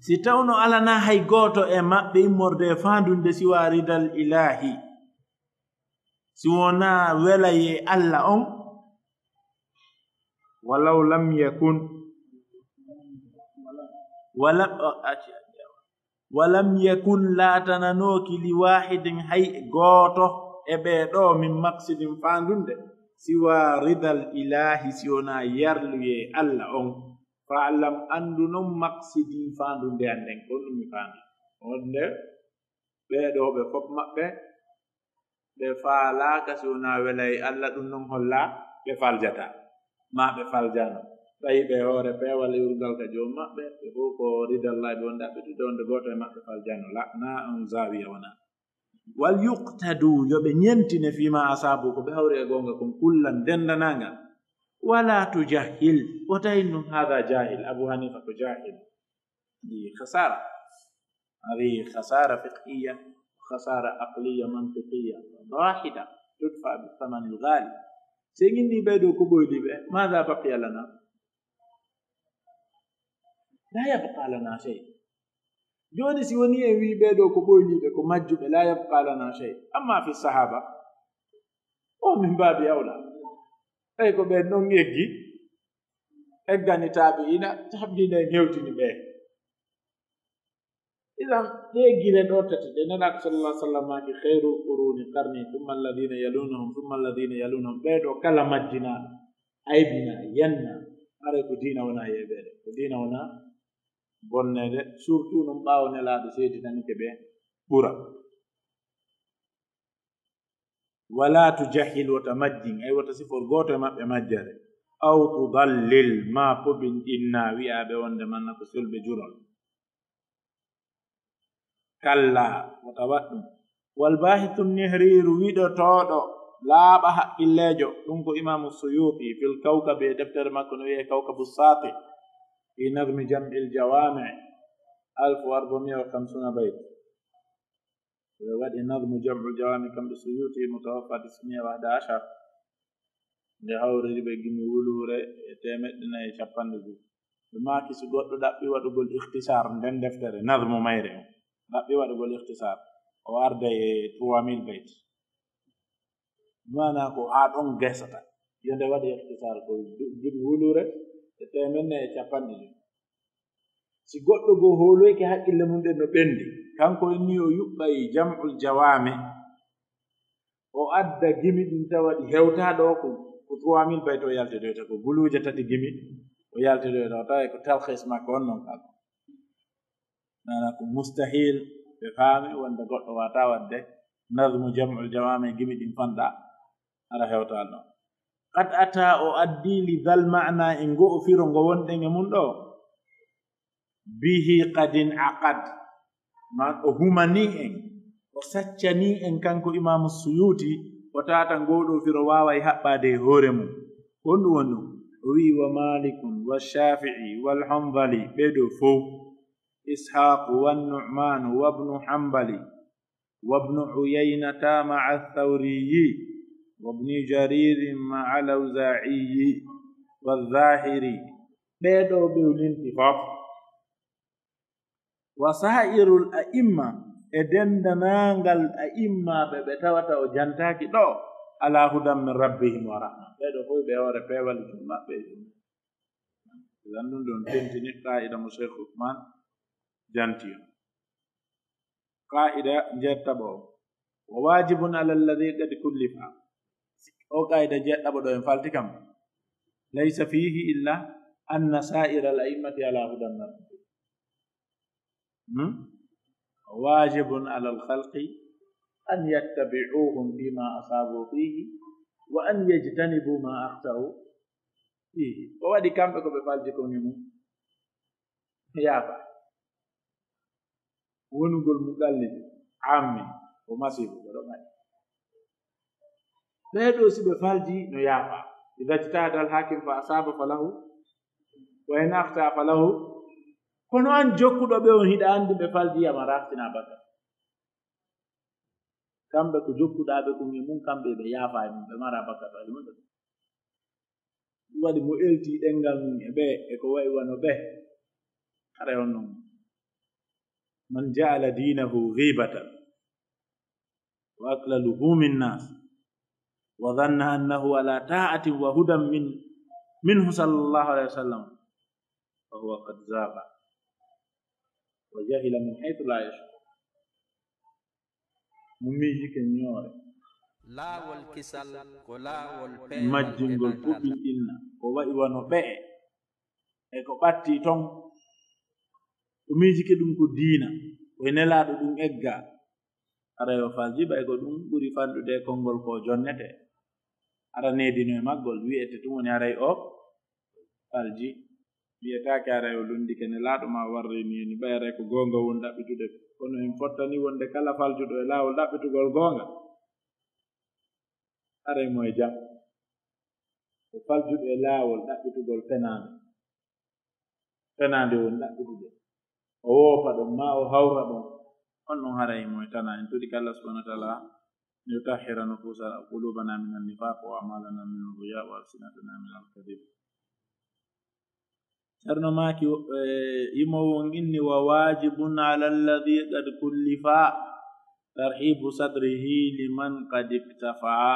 si tawno alanaa hay gooto e maɓɓe immorde e faandunde siwa ridal ilahi, si wonaa welayee Alla on, walaw lam yakun, wala, o, acci, acci, walam yakun, laatananooki, li waahidin, hay gooto e ɓee ɗoo, min maqsidin, faandunde, siwa ridal ilaahi, si wonaa yarluyee Alla on. Fa'lam, anndu non, maqsidii, faandunde an nden, ko ɗum mi faandi. Wonde ɓee ɗoo ɓe fof maɓɓe, ɓe faalaaka si wonaa welay Alla, ɗum non holla ɓe faljataa, maa ɓe faljaano. Tawi ɓe hoore peewal iwrugal ka joom maɓɓe, ɓe fof ko ridallaahi ɓe wonde ɗaɓɓitude, wonde gooto e maɓɓe faljaano. La, naa on zaawiya wonaa. Wal yuqtadu, yo ɓe ñentine, fiima asaabu, ko ɓe hawri e goonga kon, kullan, denndanangal. ولا تجهل. Wota hinnu, هذا جاهل. Abu Hanifa ko jahil. Hadi khasara. Hadi khasara fiqhiyya, khasara aqliyya, mantiqiyya. Wahida. تدفع بالثمن الغالي. Si en inni ɓee ɗoo ko ɓoyliiɓe, ماذا بقي لنا؟ لا يبقى لنا شيء. Jooni, si wonii en wi'i ɓee ɗoo ko ɓoyliiɓe, ko majjuɓe, لا يبقى لنا شيء. أما في الصحابة، o من باب أولى. Ɓay ko ɓen non eggi, eggani taabi'iina, taabi'iina en hewtini ɓe. Idan, ɗee gire ɗoo tati, ɗe Nelaaɗo sallallahu alaihi wasallam maaki, خير القرون قرني ثم الذين يلونهم ثم الذين يلونهم. Ɓee ɗoo kala majjinaa, aybinaa, yennaa, haray ko diina wonaa yeeɓeede, ko diina wonaa bonneede, surtout non ɓaawo Nelaaɗo seedinanike ɓe ɓura. ولا تجهل, wota majjin, ay wota sifor gooto e maɓɓe majjere. أو تضلل, maa pobinɗinnaa wi'aaɓe wonde manna ko selɓe jurol. كلا, wota waɗ ɗum. والباحث النهرير, wiɗotooɗo, laaɓa haqqilleejo, ɗum ko Imaamu Suyuuti, في الكوكب, e deftere makko no wi'ee Kawkabu Saati, في نظم جمع الجوامع, ألف وأربعمائة وخمسون بيت. Ɓe waɗi نظم جمع الجوامع, kamɓe Suyuuti, متوفى تسعمائة وأحد عشر. Nde hawriri ɓe gimi wuluure e teemeɗɗe nayi e cappanɗe jowi. Ɓe maaki, si goɗɗo ɗaɓɓi waɗugol ikhtisaar nden deftere, nazmu mayre on, ɗaɓɓi waɗugol ikhtisaar, o arda e trois mille bayt. Maanaa ko haa ɗon gesata. Yo nde waɗi ikhtisaar ko du-, gimi wuluure e teemeɗɗe nayi e cappanɗe jowi. Si goɗɗo goo hooloyke haqqille mun ɗen no ɓendi, kanko en nii o yuɓɓay Jam'ul Jawaami, o adda gimi ɗin tawa ɗi hewtaa ɗoo ko, ko trois mille bayt o yaltidoyta, ko guluuje tati gimi o yaltidoyta, o tawa ko talhiis makko on non kanko. Maanaa ko mustahil ɓe faami wonde goɗɗo waawataa waɗde nazmu Jam'ul Jawaami, gimi ɗin fanɗa, hara hewtaano. قد أتى, o addii, لذا المعنى, e ngo'o firo ngo wonɗen e mun ɗoo. به قد انعقد, maa o humanii en, o saccanii en kanko Imaamu Suyuuti, o tawata ngoo ɗoo firo waaway haɓɓaade e hoore mun. Honɗum woni ɗum? O wi'i, ومالك والشافعي والحنظلي, ɓee ɗoo fow, إسحاق والنعمان وابن حنبل, وابن عيينة مع الثوري، وابن جرير مع الأوزاعي، والظاهري. Ɓee ɗoo ɓe o limti fof. وسائر الأئمة, e denndaangal a'immaaɓe ɓe tawata o jantaaki ɗoo, على هدى من ربهم ورحمة. Ɓee ɗoo fof ɓe hoore peewal jum maɓɓe e jum. Idan ɗum ɗon tentini qaa'ida mo Sheikh Uthman janti on. Qaa'ida njeeɗiɗaɓo on. وواجب على الذي قد كلف. O qaa'ida njeeɗiɗaɓo ɗoo en falti kam. ليس فيه إلا أن سائر الأئمة على هدى من ربهم. Hmm? واجب على الخلق أن يتبعوهم فيما أصابوا فيه وأن يجتنبوا ما أخطأوا فيه. Ko waɗi kamɓe ko ɓe falji kon e mun, yaafa. Wonugol muqallid, ammi, ko masiibo, ko ɗon ari. Ɓee ɗoo si ɓe falji no yaafa. إذا اجتهد الحاكم فأصاب فله، وإن أخطأ فله. Kono an jokkuɗo ɓe on, hiɗa anndi ɓe falji, a maraa tinaa bakka. Kamɓe ko jokkuɗaa ɓe kon e mun, kamɓe ɓe yaafa e mun, ɓe maraa bakka to e mun. Ɗum waɗi mo eltii ɗemngal mum e ɓe, e ko wa'i wano ɓe. Haray on non. من جعل دينه غيبة وأكل لحوم الناس وظن أنه على طاعة وهدى من، منه صلى الله عليه وسلم فهو قد زاغ وجهل من حيث لا يشعر. Mo miijike ñoore. Laawol kisal ko laawol peewal e majjingol ɓantal. Puɓinɗinna, ko wa'i wano ɓe'e, e ko ɓattii ton. O miijike ɗum ko diina, ko e Nelaaɗo ɗum eggaa. Aray o falji ɓay ko ɗum ɓuri fallude e konngol ko o jonnetee. Hara needino e maggol, wi'ete ɗum woni haray o falji. Wi'etaake haray o lunndike Nelaaɗo maa warrini ni, ɓay haray ko goonga woni ɗaɓɓitude. Kono en fottani wonde kala faljuɗo e laawol ɗaɓɓitugol goonga, haray mo e jam. Faljuɗo e laawol ɗaɓɓitugol fenaande, fenaande woni ɗaɓɓitude, o woofa ɗon, maa o hawra ɗon, on ɗon haray himo e tanaa. En torii ka Allah subhanahu wa ta'ala, ليطهر نفوسنا، قلوبنا من النفاق، وأعمالنا من الرياء، وألسنتنا من الكذب. Ceerno maaki, eh, yimoowo on inni, وواجب على الذي قد كلف ترحيب صدره لمن قد اكتفى.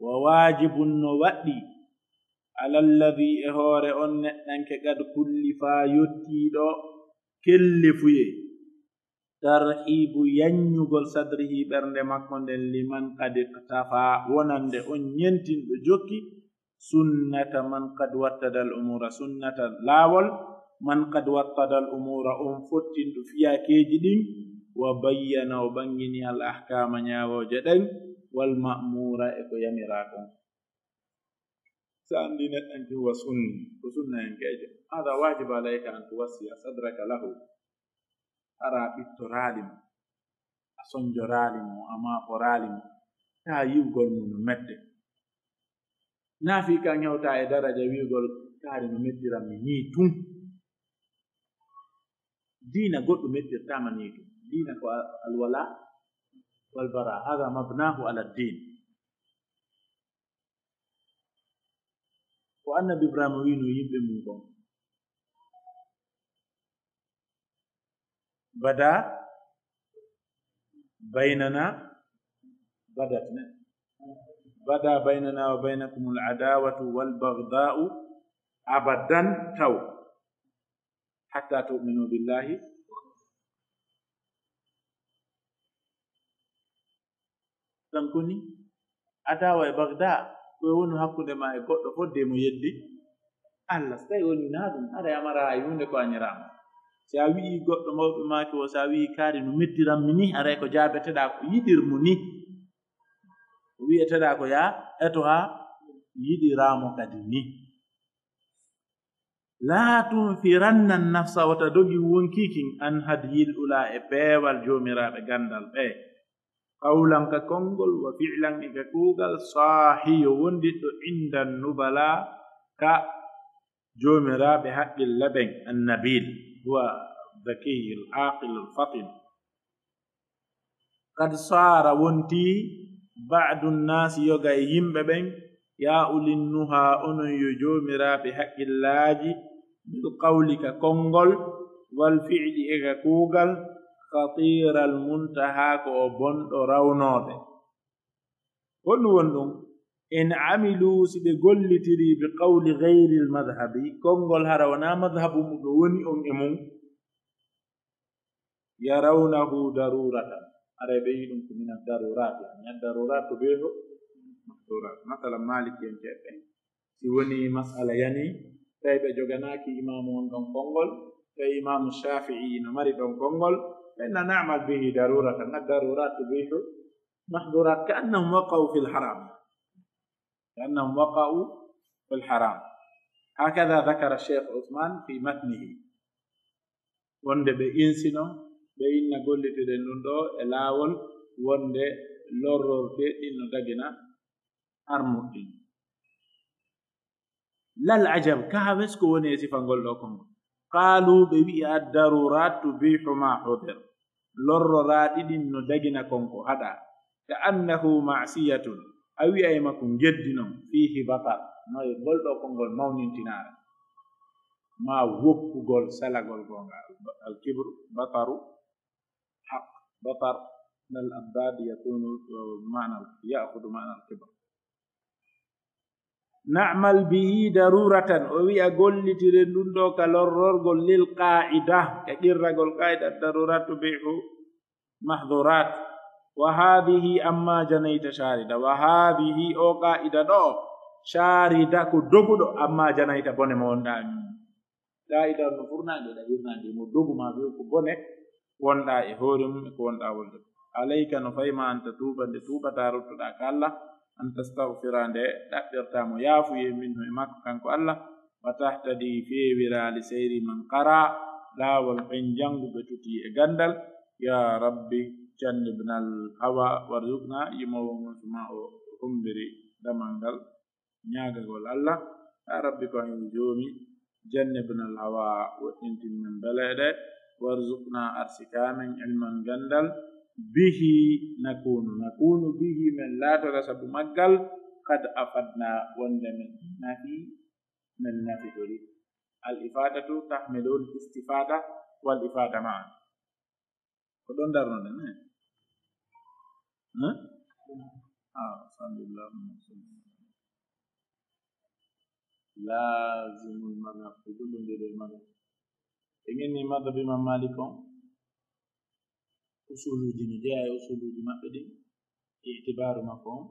Wa waajibun, no waɗɗii, على الذي, e hoore on neɗɗanke, قد كلف, yottiiɗo kellefuyee, ترحيب, yanñugol, صدره, ɓernde makko nden, لمن قد اقتفى, wonande on ñentinɗo jokki, سنة من قد وطد الأمور, sunnata, laawol, من قد وطد الأمور, on fottinɗo fiyaakeeji ɗin, وبين, o ɓanngini, الأحكام, ñaawooje ɗen, والمأمور, e ko yamiraa kon. Si a anndi neɗɗanke huwa sunni, ko sunnayankeejo, هذا واجب عليك أن توسع صدرك له. Hara a ɓittoraali mo, a sonjoraali mo, a maaporaali mo, taa yi'ugol mo no medde. Naa fii kan hewtaa e daraja wi'ugol kaari no mettirammi nii tun. Diina goɗɗo mettirtaama nii tun. Diina ko a-, الولاء والبراء. هذا مبناه على الدين. Ko Annabi Ibraahiima wi'unoo yimɓe mun kon, بدا بيننا، بدت، بدا بيننا وبينكم العداوة والبغضاء أبدا، taw, حتى تؤمنوا بالله. Kanko ni, adaawa e bagdaa, ko e wonu hakkunde maa e goɗɗo fodde mo yeddi Allah. So tawi woni naa ɗum, haray a maraa hay huunde ko añiraa mo. Si a wi'ii goɗɗo, mawɓe maaki o, si a wi'ii kaari no mettirammi ni, haray ko jaabeteɗaa ko yiɗir mo ni. Ko wi'eteɗaa ko yaa eto haa yiɗiraa mo kadi ni. لا تنفرن النفس, wota dogin wonkii kin, عن هدي الأولى, e peewal joomiraaɓe ganndal ɓee. قولا, ka konngol, وفعلا, e ka kuugal, صاحي, yo wondiɗɗo, عند النبلاء, ka joomiraaɓe haqqille ɓen, النبيل هو الذكي العاقل الفطن. قد صار, wontii, بعض الناس, yoga e yimɓe ɓen, يا أولي النهى, onon yo joomiraaɓe haqqillaaji, بالقول, ka konngol, والفعل, e ka kuugal, خطير المنتهى, ko o bonɗo rawnoode. Honɗum woni ɗum? إن عملوا, si ɓe gollitirii, بقول غير المذهب, konngol hara wonaa madhabu muɓɓe woni on e mun, يرونه ضرورة. Haray ɓe yi'i ɗum ko من الضرورات, يعني الضرورات تبيح المحظورات. Masalan, Maalikiyankeeɓe ɓen, si wonii mas'ala yanii, tawi ɓe joganaaki imaamu on ɗon konngol, tawi imaamu Shaafi'i no mari ɗon konngol, ɓe na نعمل به ضرورة, الضرورات تبيح المحظورات، كأنهم وقعوا في الحرام، كأنهم وقعوا في الحرام. هكذا ذكر الشيخ عثمان في متنه. Wonde ɓe insino, ɓe inna gollitiren ɗum ɗoo e laawol wonde lorrorteeɗi no dagina armuɗi. لا العجب, kaa wes ko woni e sifagol ɗoo konngol. قالوا, ɓe wi'i, الضرورات تبيح ما حظر. Lorroraaɗi ɗin no dagina kon ko haɗaa. كأنه معصية, a wi'ay ma ko geddi non, فيه بطر, no e ngol ɗoo konngol mawnintinaare. Maa woppugol salagol goonga. الكبر بطر حق، بطر من الأضداد يكون معنى، يأخذ معنى الكبر. نعمل به ضرورة, o wi'a gollitiren ɗum ɗoo ka lorrorgol, للقاعدة, ka qirragol qaa'ida, الضرورات تبيح المحظورات، وهذه عما جنيت شاردة, وهذه, o qaa'ida ɗoo, شاردة, ko doguɗo, عما جنيت, bone mo wonɗaa e mum. Qaa'ida on no furnaange, ɗa hirnaange, mo dogu maa wi'u ko bone wonɗaa e hoore mum e ko wonɗaa wolde. عليك, no fay maa, أن تتوب, nde tuubataa ruttoɗaa ka Allah, أن تستغفر, nde ɗaɓɓirtaa mo yaafuyee, منه, e makko kanko Allah, وتهتدي, feewiraa, لسير من قرا, laawol ɓen jannguɓe tutii e ganndal. يا رب جنبنا الهوى وارزقنا, yimoowo on suma o hombiri damal ngal. Ñaagagol Alla, yaa Rabbi, ko an yo Joomi, jannibnal hawa, woɗɗintin men beleeɗe, warzuqna, arsikaa men, ilman, ganndal, bihi nakunu, nakunu bihi, men laatora sabu maggal, qad afadna, wonde men nafi, men nafitori. Al ifadatu tahmilul istifada wal ifada ma'an. Ko ɗon darnoɗen, eh? Hã? Ah, alhamdulillah. Laazimul madhab, ko jogondi e madhab. E ngenni madhab Imam Malik on, usuluuji no jeyaa e usuluuji maɓɓe ɗin, e itibaaru makko on,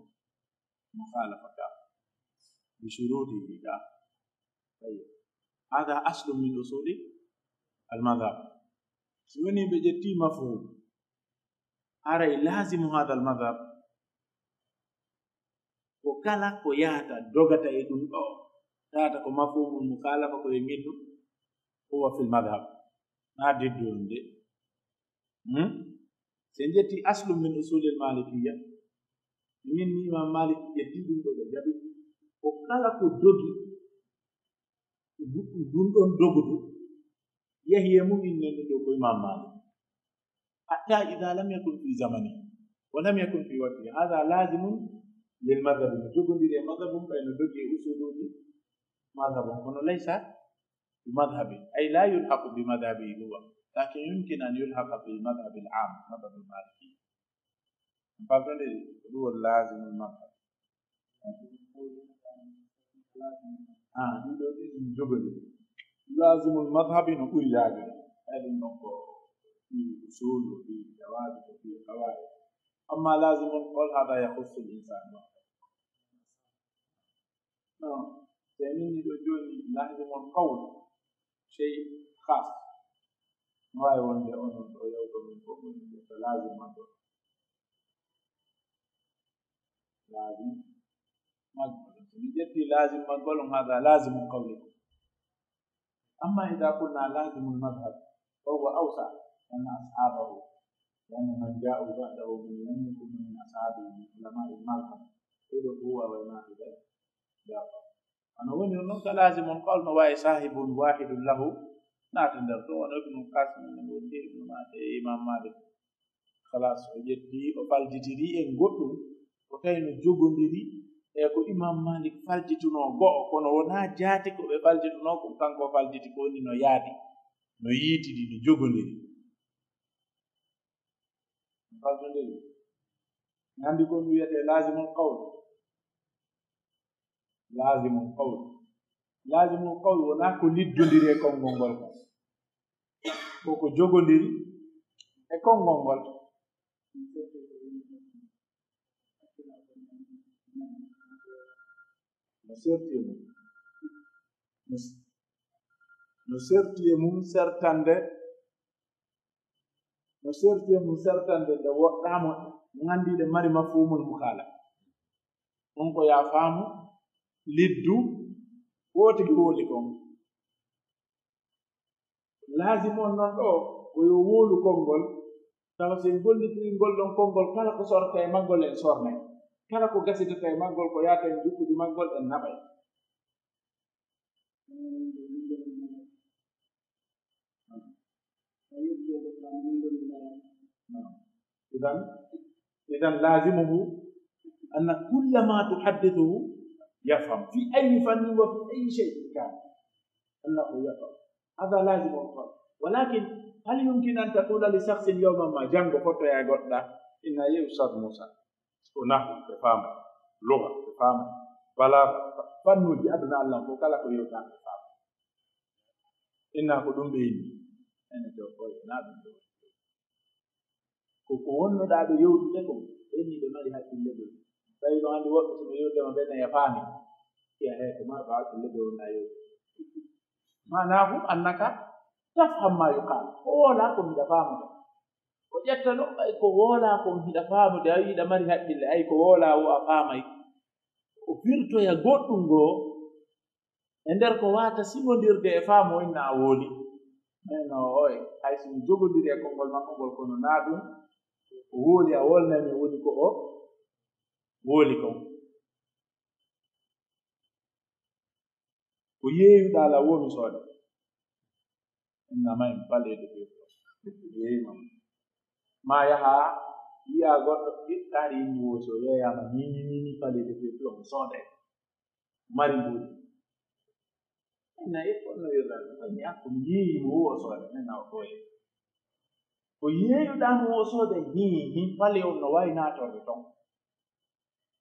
mukhalafata bi shurutihi ka. Ayyo. Hada aslun min usuli al madhab. Si woni ɓe ƴetti mafhum, haray lazimu hada al madhab ko kala ko yahata dogata e ɗum ɗo, tawata ko mafhumul mukhalafa ko e ngennu, huwa fil madhab. Na diddu on de. Hmm? Si en ƴetti aslun min usulil malikiyya, min ni Imam Malik ƴetti ɗum ɗo ɓe jaɓi. Ko kala ko dogi, ɗum ɗon dogudu, yahi e mum, innde nde ɗo ko Imam Malik. Hatta idha lam yakun fi zamani, wa lam yakun fi waqti, hadha lazimun lil madhhabi, no jogondiri e madhhabu, ɓay no dogi e usuluji madhhabu, kono laysa bi madhhabin, ay la yulhaqu bi madhhabihi huwa, lakin yumkin an yulhaqa bil madhhabil am, madhhabil maliki. Fabtondiri ko ɗum woni laazimul madhhab. Ah, ɗiɗo ɗin jogori. Laazimul madhhabi no ɓuri yaajude. Ay ɗum ɗon ko fii usul, ko fii jawaabi, ko fii qawaid. Amma laazimul qawl, hada yakhussul insan. Non, si en inni ɗo jooni laazimul qawl, sey khas. No waawi wonde onon ɗo yewto men fof, min ƴetta laazim maggol. Laazim maggol. So min ƴetti laazim maggol, on hada laazimu qawlikum. Amma ida kunna laazimul madhhab, fa huwa awsa, anna ashabahu, wa anna man ja'u ba'dahu min lam yakun min ashabihi min ulama'il madhhab, idan huwa wa ma ila dafa. Hono woni on non ka laazimul qawl no waawi saahibun waahidun lahu naata nder ɗum, wano Ibnu Qasim en woni Ibnu Maaja e Imam Malik. Khalas, o ƴetti, o faljitiri en goɗɗum, ko tawi no jogondiri e ko Imam Malik faljitunoo go'o, kono wonaa jaati ko ɓe faljitunoo, ko kanko o faljiti ko woni no yaadi, no yiitidi, no jogondiri. Faljondiri. Nandi ko ɗum wiyetee laazimul qawl. Laazimul qawl. Laazimul qawl wonaa ko liddondiri e konngol ngol kon. Ko ko jogondiri e konngol ngol. No serti e mum. No s-, no serti e mum sertande, no serti e mum sertande nde woɗɗaama, nganndi ɗe mari mafhumul mukhalafa. On ko yaa faamu, liddu, wootigi woni kon. Laazim on non ɗoo, ko yo wóolu konngol, tawa si en gollitirii ngol ɗon konngol, kala ko sorata e maggol en sornay. Kala ko gasitata e maggol, ko yaata en juɓɓudi maggol, en naɓay. Idan, idan laazimuhu anna kulla ma tuhaddithuhu yafham fi ayyi fannin wa fi ayyi shay'in kan. Annahu yafham. Hada lazimu al-qawl. Walakin hal yumkin an taqula li shakhsin yawman ma, janngo fottoya e goɗɗo, inna ye Ustaz Musa. Ko nahwu, ɓe faama. Lugha, ɓe faama. Balagha, fa-, fannuuji aduna Allah ko kala ko yewtaa, ɓe faama. Inna ko ɗum ɓe inni. Ene to koy, na ɗum ɗo. Ko, ko wonnoɗaa ɓe yewtude kon, ɓen ni ɓe mari hakkille ɓe. Tawi no hannde woɓɓe so ɓe yewtama ɓen ne yafaani. Iya he ko marɗo hakkille ɓe wonaa yewtude. Maanaahu annaka tafham ma yuqal. Ko woolaa ko hiɗa faamude. O ƴetta ɗo, ɓay ko woolaa kon hiɗa faamude, a wi'i hiɗa mari haqqille, ay ko woolaa wo a faamay. O firtoya goɗɗum goo, e nder ko waata simondirde e faamu o inna a wooli. Ɓay no oye, hay si mi jogondiri e konngol makko ngol, kono naa ɗum o wooli, a woolnay mi woni ko o wooli kon. Ko yeeyuɗaa la woo mi sooda. Innama en paleede ɓe yeeyma. Ma yaha wi'a goɗɗo ittaari inni woo so yeeyama ni ni ni ni paleede ɓe ɗo mi sooda. Mari mbuuɗi. Ina e kono wirra ko ni akko mi yeeyi mo woo sooda men na o ɓooye. Ko yeeyuɗaa mo woo sooda hi hi pale on no waawi naatorde ton.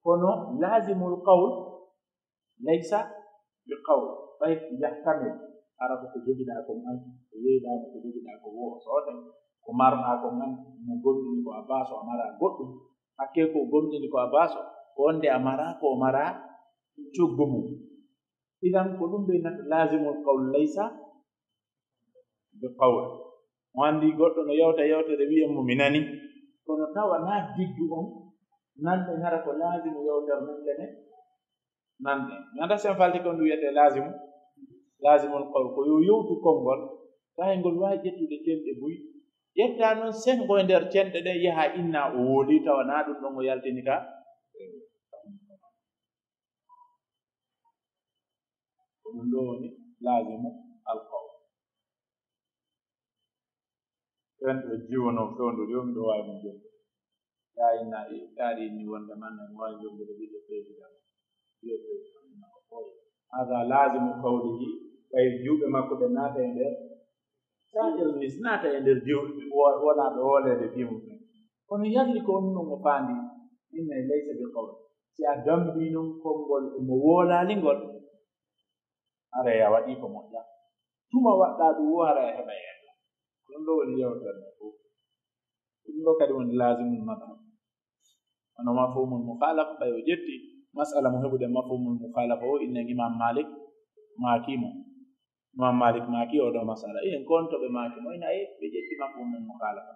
Kono laazimul qawl laysa bi qawl, ɓay yahtamil, hara ko ko jogiɗaa kon an, ko yeeyɗaa mo ko jogiɗaa ko woo sooda, ko marɗaa kon an, mo gomɗini ko a baaso a maraa goɗɗum, hakkee ko gomɗini ko a baaso, ko wonde a maraa ko o maraa coggu mum. Idan ko ɗum ɓe nata laazimul qawl laysa bi qawl. Mo anndi goɗɗo no yewta yewtere wi'en mo mi nani, kono tawa naa diggu on nanɗen hara ko laazimu yewtere men kene nanɗen. Mi annda sen falti kon ɗum wiyetee laazimu, laazimul qawl ko yo yewtu konngol, tawi ngol waawi ƴettude cenɗe buy. Ƴetta noon senngo e nder cenɗe ɗen yaha inna o wooli tawa naa ɗum ɗon o yaltini ka. Ko ɗum ɗoo woni laazimu alqawl. Ɓen ɓe jiwono fewndo yo miɗo waawi mo jokkude. Yaa inna e taari ni wonde man ne mo waawi jokkude ɓiɗɗo président. Yo président o ɓooy. Hada laazimu qawlihi, ɓay juuɓe makko ɓe naata e nder. Sa ƴeew ni si naata e nder jiw wonaaɓe hooleede fii mum ɓen. Kono yalli ko on non o faandi inna e laysa bi qawl. Si a dambii non konngol mo woolaali ngol, haray a waɗii ko moƴƴa. Tuma waɗɗaa ɗum woo haray a heɓay heen. Ɗum ɗoo woni yewtere nde fof. Ɗum ɗoo kadi woni laazimul madhab. Wano mafhumul mukhalafa, ɓay o ƴetti mas'ala mo heɓude mafhumul mukhalafa o, innen Imam Malik maaki mo. Imam Malik maaki o ɗoo mas'ala. Iyen ko on to ɓe maaki mo, ina e ɓe ƴetti mafhumul mukhalafa.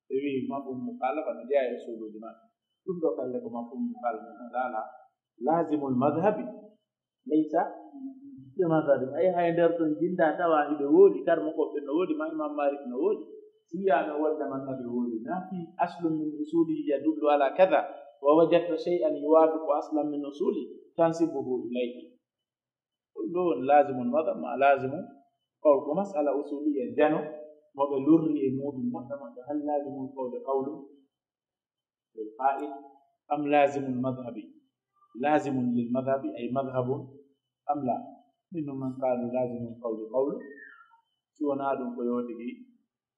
Ɓe wi'i mafhumul mukhalafa no jeyaa e usuluuji maɓɓe. Ɗum ɗoo kalle ko mafhumul mukhalafa no laala. Laazimul madhabi laysa bi madhabi. Ay hay nder ton jinda tawa hiɓe woodi, kar mo ko ɓe no woodi, ma Imam Malik no woodi. Si wi'aama wonde man nabi woodi, na fi aslun min usuli yadullu ala kadha, wa wajadta shay'an yuwafiqu aslan min usuli, tansibuhu ilayhi. Ɗum ɗoo woni laazimul madhab ma laazimu qawl. Ko mas'ala usuliya jano, mo ɓe lorri e muuɗum moƴƴa moƴƴa, hal laazimul qawli qawlu lil qaa'il, am laazimul madhabi laazimun lil madhabi, ay madhabun am la? Minhum man qaalu laazimul qawli qawlu. Si wonaa ɗum ko yo tigi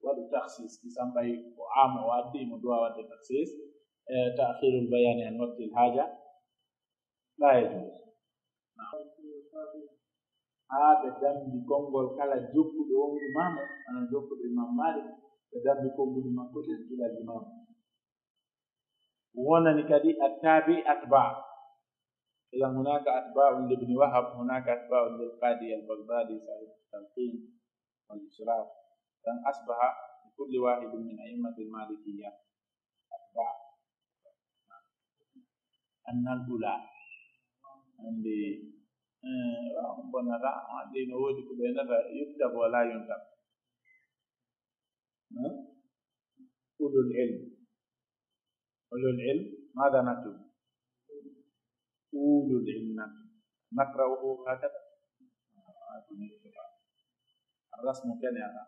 waɗu takhsis, si sambay ko aamo o addi, mo duwa waɗde takhsis, e ta'khirul bayaani an waqtil haaja, la yajuuz. Haa ɓe dambi konngol kala jokkuɗo on imaamu, ana jokkuɗo Imam Malik, ɓe dambi konguɗi makko ɗin gila limaamu. Wonani kadi attaabi atbaa. Idan hunaka atbaa'un libni Wahab, hunaka atbaa'un lil qaadi al Baghdadi saahibu talqin wal ishraf. Idan asbaha li kulli wahidin min a'immatil malikiyya atbaa. Annal ula. Andi, eh, on bonnata, andi no woodi ko ɓe nata yuktab wala yuntab. Hmm? Ulul ilm. Ulul ilm, ماذا نكتب؟ Ulul ilm نكتب. نقرأه هكذا. الرسم كان هذا.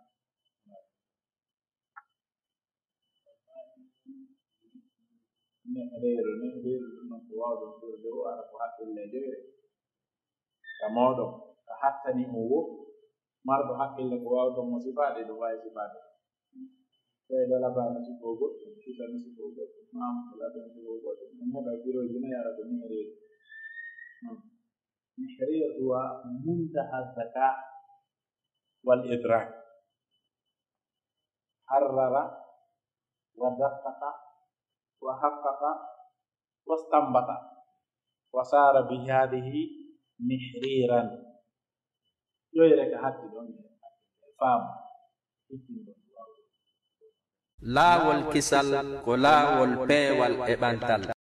Nehreeru, nehreeru ɗum non ko waawɗon firde o ara ko hakkille joyre. Ka mooɗon, ka hattani on wo, marɗo hakkille ko waawɗon mo sifaade, ɗum waawi sifaade. Tawi Dalabaano sifoo goɗɗum, Kisa no sifoo goɗɗum, Maamadu Laɓe no sifoo goɗɗum, on heɓa firooji nayi ara ko nehreeru. Hmm. Nehreeru huwa muntaha zaka wal idrak. Harrara wa daqqaqa wa haqqaqa wastanbata wa saara bi haadihi nihriiran. Ƴoyre ka hatti ɗon e faamu. Laawol kisal ko laawol peewal e ɓantal.